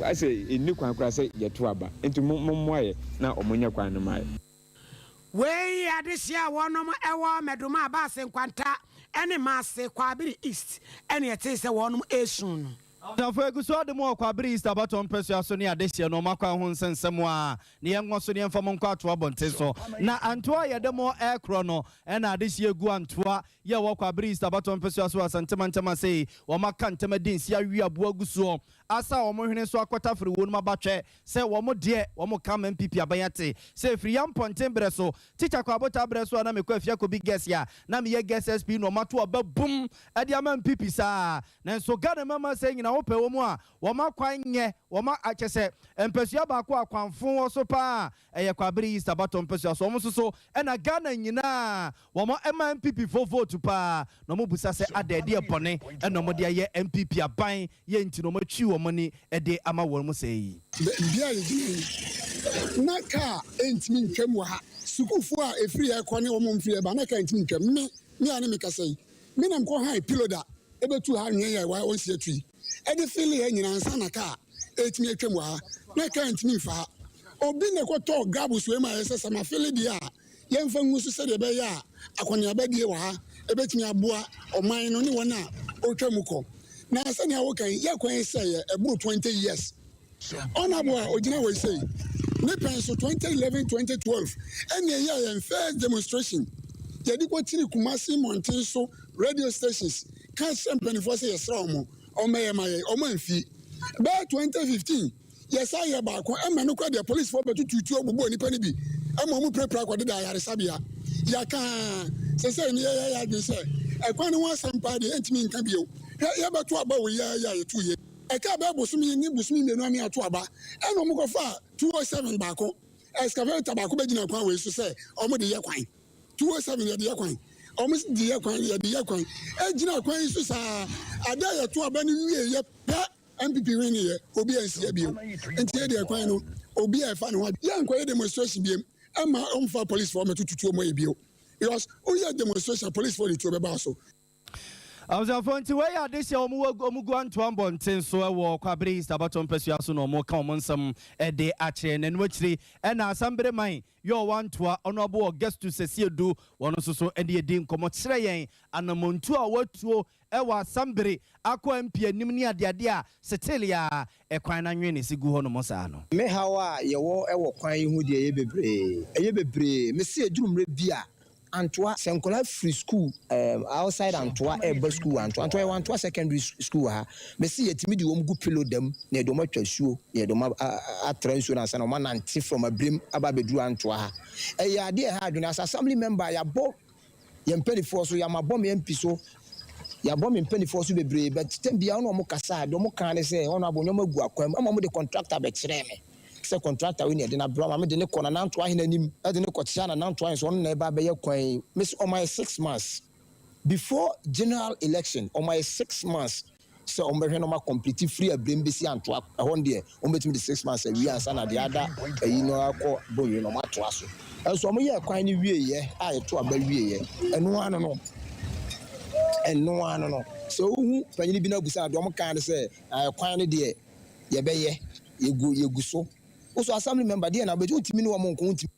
asɛ ɛnni kwan koraa sɛ yɛto aba. Enti mo mo mmoa yɛ na wɔn nyɛ kwan no mma yɛ. Wei yɛ adehyeɛ a wɔnom wɔ Mɛdoma Abaase Nkwanta ne Maase Kwabere East ɛne ɛtee sɛ wɔnom resu no. Abusuafo egu so ade mo wɔ Kwabere East abatoɔ mpɛsoa so ne adehyeɛ no ɔmo akwan ho nsɛnsɛm a ne yɛn so ne yɛmfa mo nkɔ atoa abɔnten so. Na antoa a yɛde mo ɛkorɔ no ɛna adehyeɛ gu Antoa yɛ wɔ Kwabere East abatoɔ mpɛsoa so wɔ Asante mantam ase yi. Wɔn aka ntɛm adi nsi awe aboa gu soɔ asa wɔn hwene so akɔtafere wɔn mu abatwɛ sɛ wɔn deɛ wɔn ka ma NPP aban ate sɛ ɛfiri ya mpɔnten berɛ so tikya kɔ abota berɛ so a na mekɔ afia kɔbi gɛs a na meyɛ gɛs SP na ɔma to aba bum ɛde ama NPP saa. Nanso Ghana mama sɛ nyina wopɛ wɔ mu a wɔn akwan nyɛ wɔn akyɛ sɛ mpasua baako a kwanfo wɔ so paa ɛyɛ Kwabere East abatɔ mpasua so. Wɔn nso so ɛna Ghana nyinaa wɔn ɛma NPP fo vote paa na wɔn busa sɛ ada ɛdeɛ bɔne ɛna wɔn de ayɛ NPP aban yɛ nti na wɔn atwi wɔn ani ɛde ama wɔn mu sɛ yi. Bea a yɛgyina yi na kaa ntumi ntwam wɔ ha. Sukuufoɔ a ɛfiri yɛ kɔ ne wɔn mfiri yɛ ba na kaa ntumi ntwam. Me a ne mekasa yi, me nam kɔ han payloader ɛbɛtu ha nwea yɛ wɔnsi atu yi ɛde fill yɛ nyinaa nsa na kaa ɛtumi atwam wɔ ha. Na kaa ntumi mfa ha. Obi na ɛkɔtɔ gravels wei ma yɛ sɛ sɛ mafill deɛ a yɛmfa ngu so sɛdeɛ ɛbɛyɛ a akɔneaba die wɔ ha ɛbɛtumi aboa ɔman no ne wɔn a ɔtwa mu kɔ. Na sɛnea wokan yɛ kwan sɛ yɛ ɛboro 20 years. Honourable a ogyina hɔ yi sei ne pɛn so 2011, 2012 ɛna ɛyɛ yɛn first demonstration yɛde kɔkyiri Kumasi mmɔnten so radio stations ka kyerɛ mpanimfoɔ sɛ yɛsrɛ wɔn ɔmmɛyɛ ma yɛ. Ɔmo amfi. Bɛyɛ 2015 yɛsa yɛ baako ɛma no kora deɛ polisifoɔ bɛtutu tuo bobɔ nipa no bi ɛma ɔmo pirapira kɔdeda ayaresabea. Yɛka sɛ sɛ ne yɛyɛ yɛ adwene sɛ ɛkwan no ho asɛm paa deɛ ɛntumi nka bio. Hwɛ, yɛbɛto aba wɔ yɛ yɛ a yɛto yɛ ɛka bɛyɛ bosome ne bosome 2 ame ato aba ɛna ɔmo kɔfa 207 baako excavator baako bɛgyina kwan wei so sɛ ɔmo de yɛ kwan. 207 yɛde yɛ kwan, ɔmo de yɛ kwan, yɛde yɛ kwan ɛgyina kwan yi so saa. Ada yɛto aba no wie yɛ pɛ, NPP win yɛ obi a nsia bio. Nti yɛ deɛ kwan no obi a ɛfa ne ho yɛn nkɔyɛ demonstration biem ɛma ɔmfa police foɔ mɛtututu ɔmo yɛ bio because woyɛ demonstration, police foɔ de tuo bɛba so. Abusuafoɔ, nti wɔyɛ adehyɛ wɔn wɔ wɔn gu Antoa mbɔnten so ɛwɔ Kwabere East abatɔ mpɛsua so na wɔn ka wɔn nsɛm ɛde akyerɛ. N'anim akyire ɛna Asambere man yɛ ɔwɔ Antoa ɔno abo Augustus Sɛsiedu wɔn nso so ɛde edi nkɔmɔ kyerɛ yɛn anamontu a wɔatuo ɛwɔ Asambere akɔ MP anim ne adeade a setele a ɛkwan n'anwene ne si gu hɔ nom saa no. Me haw a yɛwɔ ɛwɔ kwan yi ho deɛ ɛyɛ bebree, ɛyɛ bebree. Mesi eduru mmerɛ bi a Antoa sɛ nkɔla firi school outside Antoa ɛɛba school Antoa, Antoa yɛwɔ Antoa Secondary School ha. Mesi yɛtumi de wɔn gu pillow dam na yɛde wɔn atwa nsuo na yɛde wɔn atra nsuo na ansa na wɔn anante from Abirem aba abɛduru Antoa ha. Ɛyɛ adeɛ ɛha adwene. As assembly member, yɛabɔ yɛn mpanimfoɔ so, yɛamabɔ me MP so, yɛabɔ me mpanimfoɔ so bebree, but tɛm bia ɔno ɔmo kasa a deɛ ɔmo kan ne sɛ ɔno abɔ nneɛma gu akwan mu ama ɔmo de contractor bɛkyerɛ me sɛ contractor wei na yɛde n'abrɛ ɔmo de ne kɔ nananto ahene anim ɛde ne kɔkyea nananto ahene so ɔno na ɛba abɛyɛ kwan yi. Mesi ɔmo ayɛ 6 months before general election, ɔmo ayɛ 6 months sɛ ɔmo bɛhwɛ na ɔmo acomplete free Abirem besi Antoa ɛhɔ no deɛ ɔmo bɛtumi de 6 months awie ansa na deɛ ada ɛyi no akɔ Bonwire na ɔmo atoa so. Ɛnso ɔmo yɛ kwan no wie yɛ a yɛto aba wie yɛ ɛno ano no, ɛno ano no sɛ ohu panyin bi na abusa deɛ ɔmo kan no sɛ ɛɛ kwan no deɛ yɛbɛyɛ yɛgu yɛgu so. Woso assembly member deɛ na wobɛti wontumi ne wɔn nko wontumi.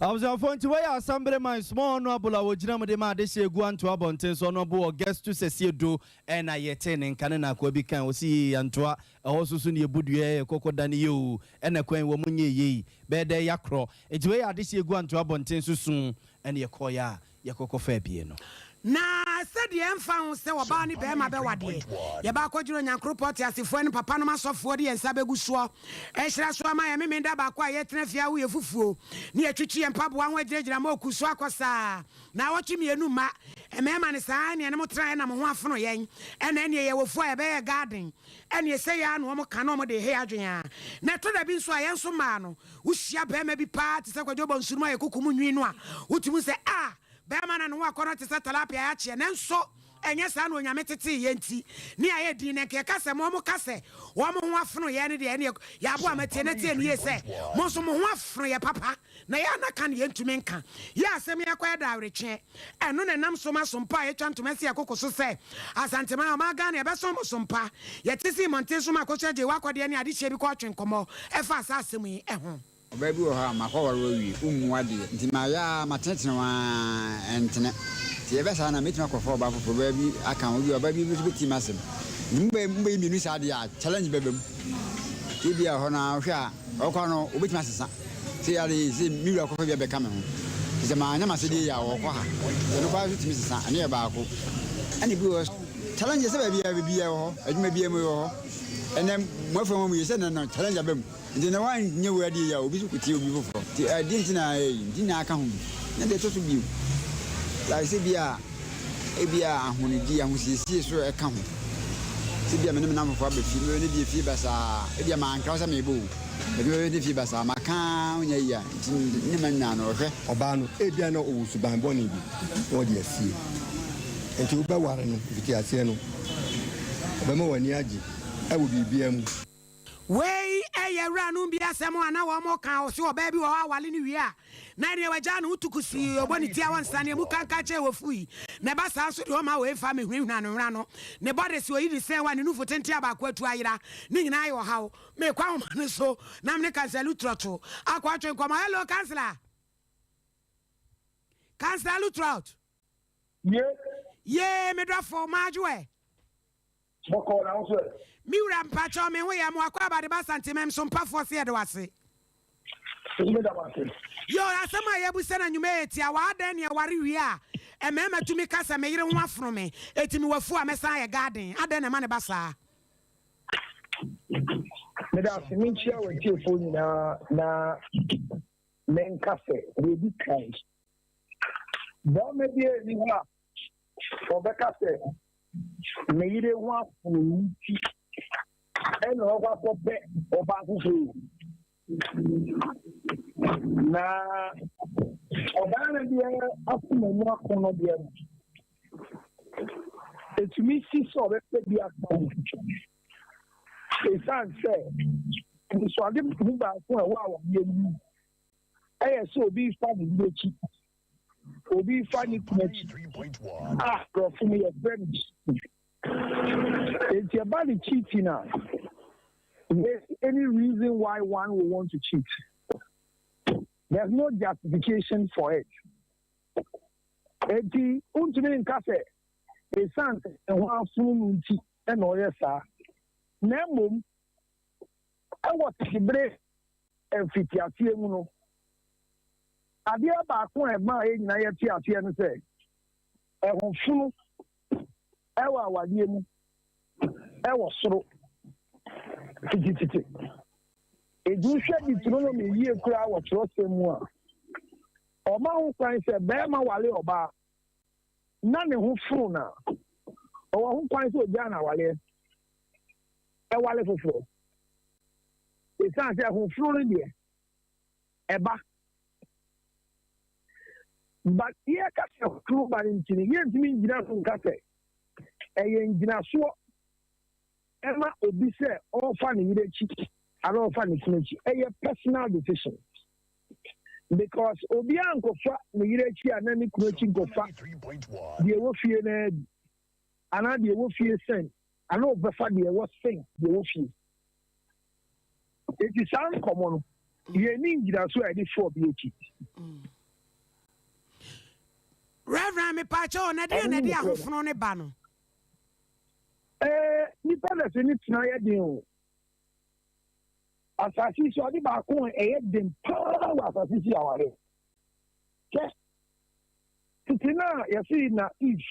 Abusuafoɔ nti wei yɛ Asambere man small honourable a wɔgyina mu de ma adehyeɛ gu Antoa abɔnten so Honourable Augustus Asiedu ɛna yɛtee ne nka ne naakoa bi kan ɔse yei Antoa ɛhɔ so so ne yɛbu dua yɛ kɔkɔ dane yɛ oo ɛna kwan yi wɔn nyɛɛ yei bɛyɛ dɛ yakorɔ nti wei yɛ adehyeɛ gu Antoa abɔnten so suu ɛna yɛkɔɔeɛ a yɛkɔkɔ faa bie no. Na sɛdeɛ ɛmfa ho sɛ ɔbaa ne barima bɛwadeɛ, yɛba akɔgyina Onyankoropɔn teasefoɔ anim, papanom asɔfoɔ de yɛn nsa bɛgu soɔ, ahyira so ama yɛn Memeneda baako a yɛtena fie awo yɛn fufuo, ne yɛtwitwi yɛn mpaboa ho agyinagyina moku so akɔ saa naawɔtwe mmienu mma mmarima no saa ɛneɛ ne mo tenaeɛ na mo ho afono yɛn ɛna ɛneɛ yɛwɔ fuo a yɛbɛyɛ garden ɛneɛ sɛ yɛ ara na wɔn ka na wɔn de he adwene a na ɛtɔ da bi nso a yɛn nso mmaa no Wohyia barima bi paa te sɛ Kwadwo Bonsu no a yɛkoko mu nwi no a, wotumi hu sɛ, ah, barima no a ne ho akɔnnɔ te sɛ tilapia a yɛakyeɛ. Nanso, ɛnyɛ saa na Onyame tetee yɛn nti ne yɛayɛ dinn. Na nka yɛka sɛ mo a moka sɛ wɔn ho afono yɛn no deɛ, ɛnneɛ yɛaboa mo atie na tie no yie sɛ, mo nso mo ho afono yɛ papa. Na yɛn a na ka no yɛntumi nka. Yɛ asɛm yi akɔyɛ da aweretweɛ. Ɛno na ɛnam so ma sompa a yɛtwa ntoma si yɛn koko so sɛ Asanteman, ɔman Ghana, yɛbɛsom mo sompa. Yɛte sii mmɔnten so ma Akosua gyee w'akɔdeɛ ne adehyeɛ bi kɔɔtwe nkɔmmɔ ɛfa saa asɛm yi ho. Ɔbaa bi wɔ hɔ a, makɔware wo awie, wommu adeɛ, nti mayɛ ara, matenetene wo ara, ɛntene. Nti ɛbɛ saa no a, mɛtumi akɔfa ɔbaa foforɔ, ɔbaa bi aka ho, ebia ɔbaa bi nso bɛtie m'asɛm. Nti mobɛyɛ mmienu saa deɛ a, challenge bɛba mu. Nti ebia ɛhɔ no ara, wohwɛ a, Ɔkwa no, obetumi asesa. Sɛ yare yi, sɛ me wura kɔfa bi abɛka me ho. Nti sɛ manyɛ m'asɛdeɛ yie a, ɔkɔ ha. Sɛ ɛno koraa nso tumi sesa, ɛno yɛ baako. Ɛna ebi wɔ hɔ, challenge sɛ baabi a biribiara wɔ hɔ, adwuma biara mu wɔ hɔ. Ɛnɛ mo afam mu yi, sɛ nnɛ no challenge aba mu. Nti na woanyɛ wei adeɛ yie a, obi nso kɔtie obi foforɔ. Nti ɛdeɛn nti na ayɛ yi? Nti nyinaa ka ho bi. Na deɛ ɛtɔ so bio, like sɛ bi a, Ebia ahonidi, ahosiesie nso ka ho. Sɛ ebia me ne me nnamfofo aba fie, mebɛyɛ no bi efie basaa. Ebia mankra wo sɛ mereba o, but mebɛyɛ no fie basaa. Maka ara ɔnyɛ yie a, nti ne mma nyinaa no, ɔhwɛ. Ɔbaa no, ebia na ɔwɔ suban bɔne bi na ɔde asie. Enti wobɛware no mfitiaseɛ no, ɔbɛma w'ani agye wɔ biribiara mu. Wei yɛ awuranom bi asɛm a na wɔka, wɔse ɔbaa bi wɔ hɔ a aware no wie a, na ɛneɛ wagyaa ne ho to kusii, ɔbɔ ne ti a ɔnsa neɛ mu kanka kyɛɛ wɔ fui, na ɛba saa nso deɛ ɔmma wei mfa mmɛhunahuna no nwera no, ne bɔde se ɔyi ne sɛn wa, ne nufu tenten a baako atu ayera, ne nyinaa yɛ ɔhaw. Mekɔ ahoma no so na mene Kansela Lutrot akɔ atwe nkɔmmɔ. Hello Kansela! Kansela Lutrot! Ye. Yee, me dɔfo, madwo ɛ? Bɔkɔɔ na wo nso ɛ? Me wura mpakyɛw me ho yɛ mo akɔ aba de ba Santemem so mpafoɔ se yɛde wo ase. Nso meda mo ase. Yoo asɛm a yɛbu sɛ na nwuma yɛ tiawa adɛn ne ɛware wie a mmarima tumi ka sɛ me yere ho afono me eti me wafu a mɛsan ayɛ garden adɛn na ɛma ne ba saa. Meda ase menkyia w'atiefoɔ nyinaa na menka sɛ deɛ ɛdi kan barima biara nni hɔ a Wɔbɛka sɛ, Me yere ho afono me nti na ɔkɔ akɔpɛ ɔbaa foforɔ yi. Na ɔbaa no deɛ akoma mu akɔnnɔ deɛ no, ɛtumi si sɛ ɔbɛpɛ bi aka ho. Ɛsiane sɛ anisoadehu baako a ɛwɔ awadeɛ no mu ɛyɛ sɛ obi fa ne yere akyi Obi fa ne kunu akyi a borɔfo mu yɛfrɛ no cheating. Enti ɛba ne cheating a, there's any reason why one will want to cheat. There's no justification for it. Enti wontumi nka sɛ ɛsiane sɛ ne ho afono no nti na ɔyɛ saa. Na mmom ɛwɔ tete bere mfitiaseɛ mu no, Adeɛ baako a ɛmaa yɛn nyinaa yɛte aseɛ ne sɛ, ɛhofono wɔ awadeɛ mu wɔ soro titititi. Enti wohwɛ Deuteronomy yie koraa wɔ twerɛsɛm mu a, ɔma ho kwan sɛ barima ware ɔbaa na ne ho fono no a, ɔwɔ ho kwan sɛ ɔgyaa no awareɛ ɛware foforɔ. Ɛsiane sɛ ɛhofono no deɛ, ɛba. But yɛka sɛ koro ba no nti no, yɛntumi ngyina so nka sɛ ɛyɛ ngyinasoɔ ɛma obi sɛ ɔrefa ne yere akyi anaa ɔrefa ne kunu akyi. Ɛyɛ personal decision. Because obiara nkɔfa ne yere akyi anaa ne kunu akyi nkɔfa deɛ ɛwɔ fie no ara bi anaa deɛ ɛwɔ fie sɛn anaa ɔbɛfa deɛ ɛwɔ sɛn deɛ ɛwɔ fie. Enti saa nkɔmmɔ no. Yɛnni ngyinaso a yɛde fa obi akyi. Reverend mepaakyɛw na deɛ Ɛno na ne ɛde nokorɛ no. ahofono ne ba no? Ɛɛ, nipa na sɛ ne tena yɛ den o. Asase yi so ade baako a ɛyɛ den paa wɔ asase so yɛ aware. Hwɛ, tete no a yɛse na Eve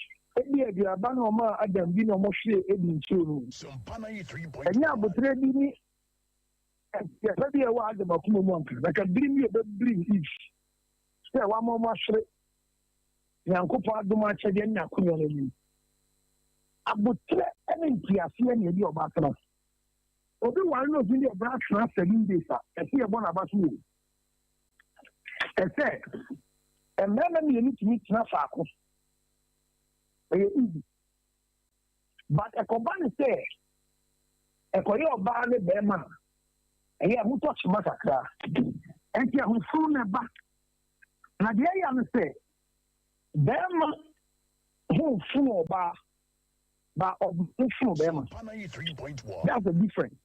di aduaba na ɔmaa Adam bi na wɔhwee Eden turo no mu. Ɛnyɛ aboterɛ bi ne nteɛsɛ bi a ɛwɔ Adam akoma mu anka, na ka birim bi a ɛbɛbirim Eve sɛ wama wɔahwere Nyankopɔn adom akyɛdeɛ ne n'akonya no anim. Aboterɛ ne nteaseɛ na ɛde ɔba tena. Obi ware na otumi de ɔbra tena 7 days a, ɛsɛ yɛbɔ n'aba so o. Ɛsɛ mmarima mmienu tumi tena faako. Ɛyɛ easy. But ɛkɔba ne sɛ ɛkɔyɛ ɔbaa ne bɛrima a, ɛyɛ ahotɔ kyema kakra. Ɛnti ahofuru na ɛba. Na deɛ ɛyɛ no sɛ bɛrima ho funu ɔbaa ba ɔbaa ho funu bɛrima. That's the difference.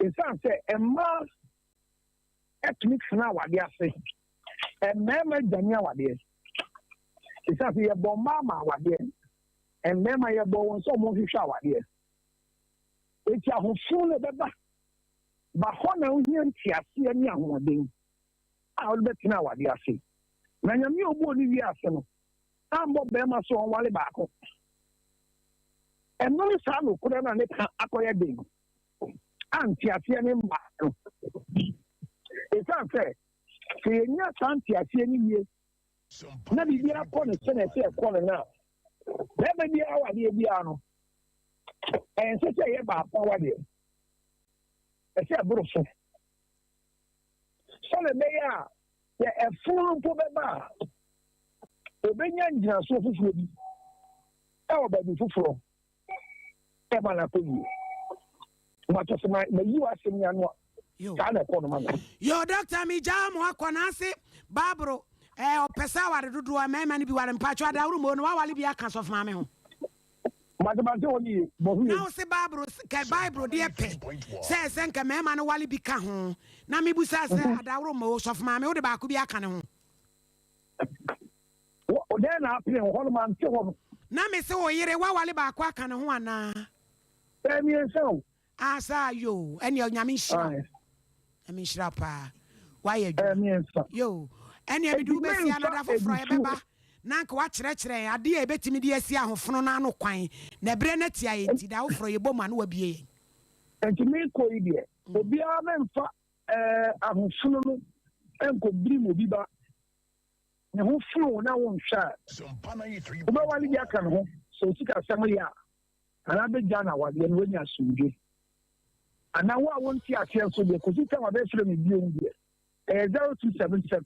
Ɛsiane sɛ mmaa ɛtumi tena awadeɛ ase, mmarima dwane awadeɛ. Ɛsiane sɛ yɛbɔ mmaa ma awadeɛ, mmarima yɛbɔ wɔn sɛ wɔn hwehwɛ awadeɛ. Eti ahofunu no bɛba, ba hɔ na ohia nteaseɛ ne ahoɔden a wɔde bɛtena awadeɛ ase. Na Nyame a ɔbɔɔ ne wiase no ambɔ bɛrima so ɔnwale baako. Ɛno ne saa nokorɛ no a ne ka akɔyɛ den a nteaseɛ ne mmaa no. Ɛsiane sɛ sɛ yɛnya saa nteaseɛ no yie na biribiara kɔ no sɛnea ɛsɛ ɛkɔ no no a, bɛrima biara awadeɛ biara no, ɛnsɛ sɛ ɛyɛ baako awadeɛ. Ɛsɛ ɛboro so. Sɛnea ɛbɛyɛ a sɛ ɛfono mpo bɛba a, obenya ngyinasoɔ foforɔ bi ɛwɔ baabi foforɔ ɛma no akɔ yie. Matɔ sɛ mayi w'asɛm yi ano a, saa na ɛkɔ no ma me. Yo, doctor megyaa mo akɔ n'ase Baaboro eh, ɔpɛ sɛ aware dodoɔ mmarima no bi ware mpakyɛw adaworo mo no wawale bi aka sɔfo maame ho. Mate hɔ yie, bɔ ho yie. Na wo se Baaboro kɛ Bible deɛ pɛ sɛ ɛsɛ nka mmarima no wale bi ka ho na mebusa sɛ adaworo mo sɔfo maame wode baako bi aka ne ho. Dɛn na apene wɔ hɔ no mante hɔ no. Na me se wo yere wawale baako aka ne ho anaa? Ɛɛ mmiɛnsa o. Ah saa yoo ɛneɛ Nyame nhyira wo. Nyame nhyira wo paa wayɛ adwuma. Ɛɛ mmiɛnsa. Yoo ɛneɛ mede wo bɛsi anada foforɔ yɛbɛba na anka wakyerɛkyerɛ yɛn adeɛ a yɛbɛtumi de asi ahofono no ano kwan na ɛberɛ no atia yɛn nti da foforɔ yɛbɔ mu a na wabie yɛn. Nti mekɔ yi deɛ obiara mɛmfa ɛɛ ahofono no nkɔbirim obi ba. Ne ho fono wo na wonhwɛ a, wobɛwale bi aka ne ho sɛ wo sikasɛm yɛ a, anaa bɛgya no awadeɛ no woanya asomdwe. Anaa wo a wonte aseɛ nso deɛ, kɔsi tam a bɛfrɛ me bio deɛ, ɛyɛ 0277,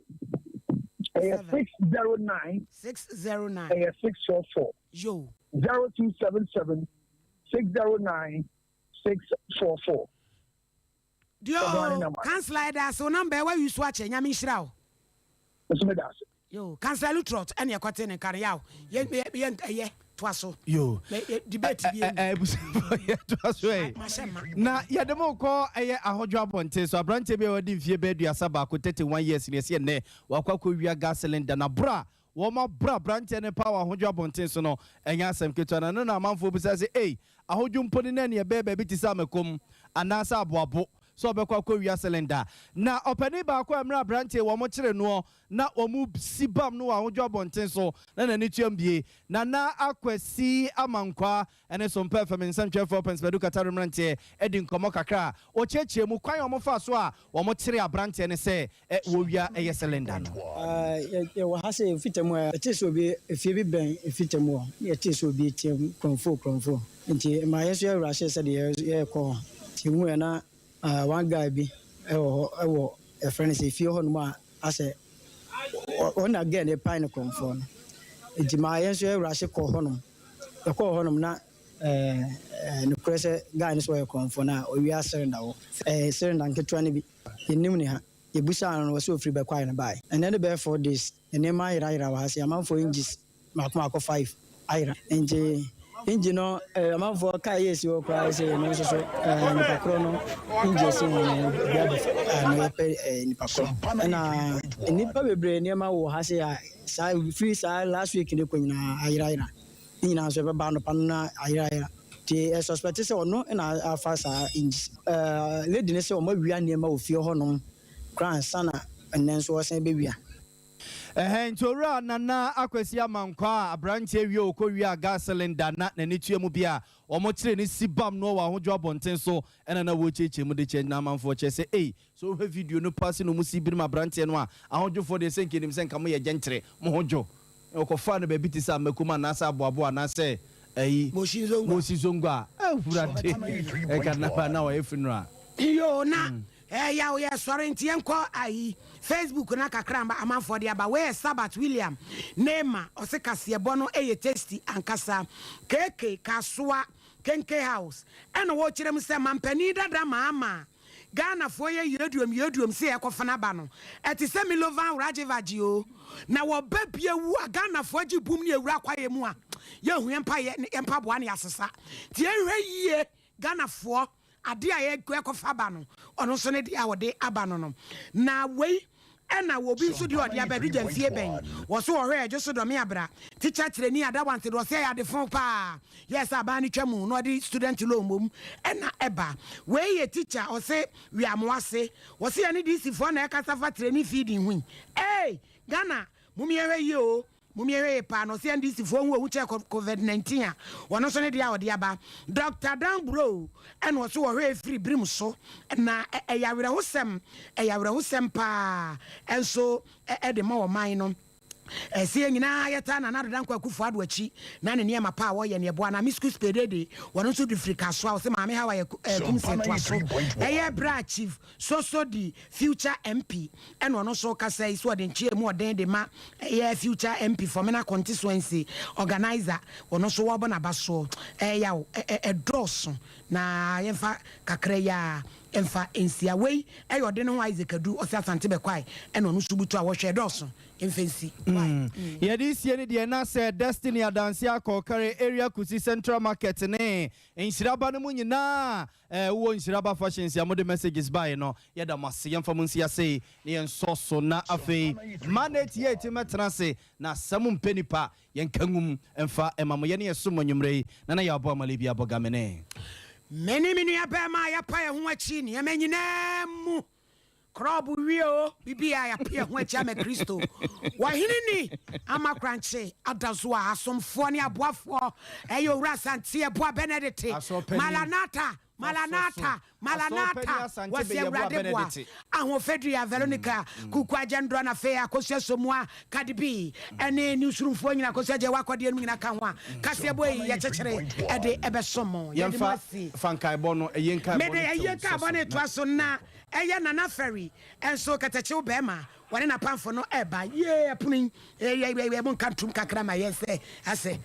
ɛyɛ 609, 609, ɛyɛ 644. Yo. 0277 609 644. Dio, Councillor yɛda ase wo number ɛwɔ use akyɛ Nyame nhyira wo. Nso meda ase. Yo, Councillor Lutrot ɛne ɛkɔte ne nka no yaw yɛ yɛ ɛyɛ toa so. Yo. Debate bi emu. Ɛbusuafo yɛ toa so ɛ. Mahyɛ ma. Na yɛde mo kɔ ɛyɛ ahodwo abɔnten so aberanteɛ bi a wadi mfie bɛyɛ 31, 31 years ne ɛsɛ ɛnɛ wakɔ akɔwia gas cylinder na boro a wɔn aboro aberanteɛ no paa wɔ ahodwo abɔnten so no ɛnyɛ asɛm ketewa na ɛno na amanfoɔ bisa sɛ ei ahodwo mpo ne na ɛne ɛbɛyɛ baabi te sɛ amakom anaasɛ aboabo sɛ ɔbɛkɔ akɔwia cylinder na ɔpanin baako a mmerɛ aberanteɛ wɔn kyere noɔ na wɔn si bam no wɔ ahodwo abɔnten so na n'ani tuam bie Nana Akwasi Amankwa ɛne Sompa FM nsɛmtwerɛfoɔ Pɛnsipadu Katare mmeranteɛ adi nkɔmmɔ kakra a ɔkyerɛkyerɛ mu kwan a wɔfaa so a wɔkyere aberanteɛ no sɛ wɔwia ɛyɛ cylinder no. Yɛwɔ ha sɛ yɛfita mu a, yɛtee sɛ obi, efie bi bɛn efita mu hɔ, na yɛtee sɛ obi reteam Kurɔmfoo, Kurɔmfoo. Nti ɛmaa yɛn nso yɛrushee sɛdeɛ yɛrekɔ hɔ. Nti yɛhuiɛ na one guy bi wɔ hɔ wɔ yɛfrɛ no sɛ efie hɔnom a asɛ ɔno na girl no repae no kurɔmfoɔ no. Nti maa yɛn nso yɛrushee kɔɔ hɔnom. Yɛkɔɔ hɔnom na nokorɛ sɛ guy no sɛ ɔyɛ kurɔmfoɔ no a ɔwia cylinder wɔ. Ɛyɛ cylinder nketewa no bi. Yɛnnim ne ha. Yɛbisaa no no, ɔse ɔfiri Bɛkwae na baeɛ. Ɛnnɛ ne bɛyɛ 4 days, nneɛma ayerayera wɔ ha sei, amanfoɔ engines mmaako mmaako five ayera. Nti Engine no amanfoɔ kaa yɛ esi hɔ koraa sɛ ɛno nso so nipa korɔ no engine esi ho no bi abɛfa a na yɛpɛ nipa korɔ. Ɛna nnipa bebree nneɛma wɔ ha sɛ a saa firi saa last week ne kɔ nyinaa ayerayera. Ne nyinaa nso ɛbɛba anɔpa no na ayerayera. Nti yɛ suspect sɛ ɔno na afa saa engine. Lady no sɛ wɔn awia nneɛma wɔ fie hɔnom koraa ansa na ɛnnɛ nso wɔsan bɛwia. Ɛhɛn nti Owura Nana Akwasi Amankwah a abranteɛ wie ɔkɔ wiaa gas cylinder na n'ani tua mu bi a wɔn kyeree no si bam noɔ wɔ Ahodwo abɔnten so ɛna na wɔrekyeakyea mu de kyerɛ na amanfoɔ kyerɛ sɛ ei sɛ wohwɛ video no paa sɛnea wɔn si birim abranteɛ no a Ahodwofoɔ deɛ sɛ nka yɛnim sɛ nka moyɛ gyentere mo ho dwo na wɔkɔfaa no baabi te sɛ Amakom anaasɛ Aboabo anaasɛ ayi Moshi Zongo a. Moshi Zongo a Awurade ɛka na na wɔyɛ funeral. Yoo na Ɛyaw yɛ sɔre nti yɛnkɔ ayi Facebook na kakra mba amanfoɔ de aba wei yɛ Sabbath William Neymar ɔse kaseɛbɔ no yɛ tasty ankasa KK Kasoa Kenke House ɛna wɔkyerɛ mu sɛ mampanin dada Mahama Ghanafoɔ yɛ yɛduom yɛduom se yɛkɔfena ba no ɛte sɛ Milovan Rajevac oo na wɔba bi awu a Ghanafoɔ agye bum ne awura kwaeɛ mu a yɛhu yɛmpa yɛ mpaboa ne yɛasesa nti yɛnhwɛ yie Ghanafoɔ Adeɛ a yɛkɔfa ba no, ɔno nso ne deɛ a ɔde aba no no. Na wei ɛna wɔ obi nso deɛ ɔde aba, Adugya mfie bɛn? Wɔ so wɔhwɛ ɛdwo so dɔme abra. Tikya kyerɛni Adawante deɛ ɔsɛ ɛyɛ adefo paa. Yɛɛ sɛ aban no twa mu na ɔde student loan mmom ɛna ɛba. Wei yɛ tikya ɔse Wiamoase. Wɔse yɛne DC foɔ na ɛkasa fa training feeding ho yi. Ei! Ghana, mom yɛnhwɛ yie oo. Mom yɛnhwɛ yie paa na ɔse NDC foɔ hu owu kyɛɛ covid 19 a ɔno nso ne deɛ a ɔde aba. Doctor Dan Brou ɛna ɔse wɔhwɛ ɛfiri birim so na ɛyɛ awerɛhosɛm ɛyɛ awerɛhosɛm paa nso ɛde ma ɔman no. Ɛsɛ yɛn nyinaa yɛtaa Nana Addo Dankwa Akufo Addo akyi na ne nneɛma pa a ɔyɛ no yɛboa no. Amiscus Pedede wɔno nso de firi Kasoa ɔse Maame Hawa yɛ Kumsi ɛtoa so ɛyɛ berɛ a Chief Soso di future MP ɛna ɔno nso kasa yi so ɔde nkyea mu ɔden de ma ɛyɛ future MP Fomena Constituency organizer ɔno nso wɔbɔ n'aba soɔ ɛyaw ɛdɔɔso na yɛmfa kakra yi ara mfa nsia wei ɛyɛ ɔde ne ho Isaac Adu ɔsɛ Asante Bɛkwae ɛna ɔno nso butu a wɔhwɛ ɛdɔɔso mfa nsi why. Yɛde sie no deɛ na sɛ Destiny Adanse akɔ Ɔkare Area Kusi Central Market ne Nhyira ba no mu nyinaa Eh wowɔ nhyira ba fashions a mode messages baeɛ no yɛda mo ase yɛmfa mo nsi ase na yɛnsɔ so na afei Manate yɛ ti mɛtena ase na asɛm mpɛ nipa yɛnka ngum mfa ɛma mo yɛne yɛsom mo anwummerɛ yi Nana Yaw Boamale bi abɔ gamene. Me ne me nua barima a yɛapa yɛn ho akyi nneɛma nyinaa mu. Krɔb wie o, biribiara yɛape yɛn ho akyi ama Kristo. Wɔhene ni ama korankye ada so a asomfoɔ ne aboafoɔ ɛyɛ Owura Asante Yeboah Benedict, Maranatha, Maranatha, Maranatha, wɔse Awurade boa. Ahoɔfɛdua, Veronica Kuku Agyɛndorɔ na afei Akosua Somoa, Cardi B, ɛne newsroomfoɔ nyina Akosua Gyewaa Akɔdeɛ nom nyina ka ho a kaseɛbɔ yi yɛkyekyere ɛde ɛbɛsom mo. Yɛde mo Yɛmfa asi. fa nkaebɔ no, ɛyɛ nkaebɔ Mede no ɛyɛ kyɛw nkaebɔ sɔ no so na. retoa so na Ɛyɛ Nana Ferry nso kɛtɛkyew bɛɛma wɔne n'apamfo no ɛɛba yee ɛpono yi ɛɛ monka ntom kakra ma yɛn sɛ asɛ.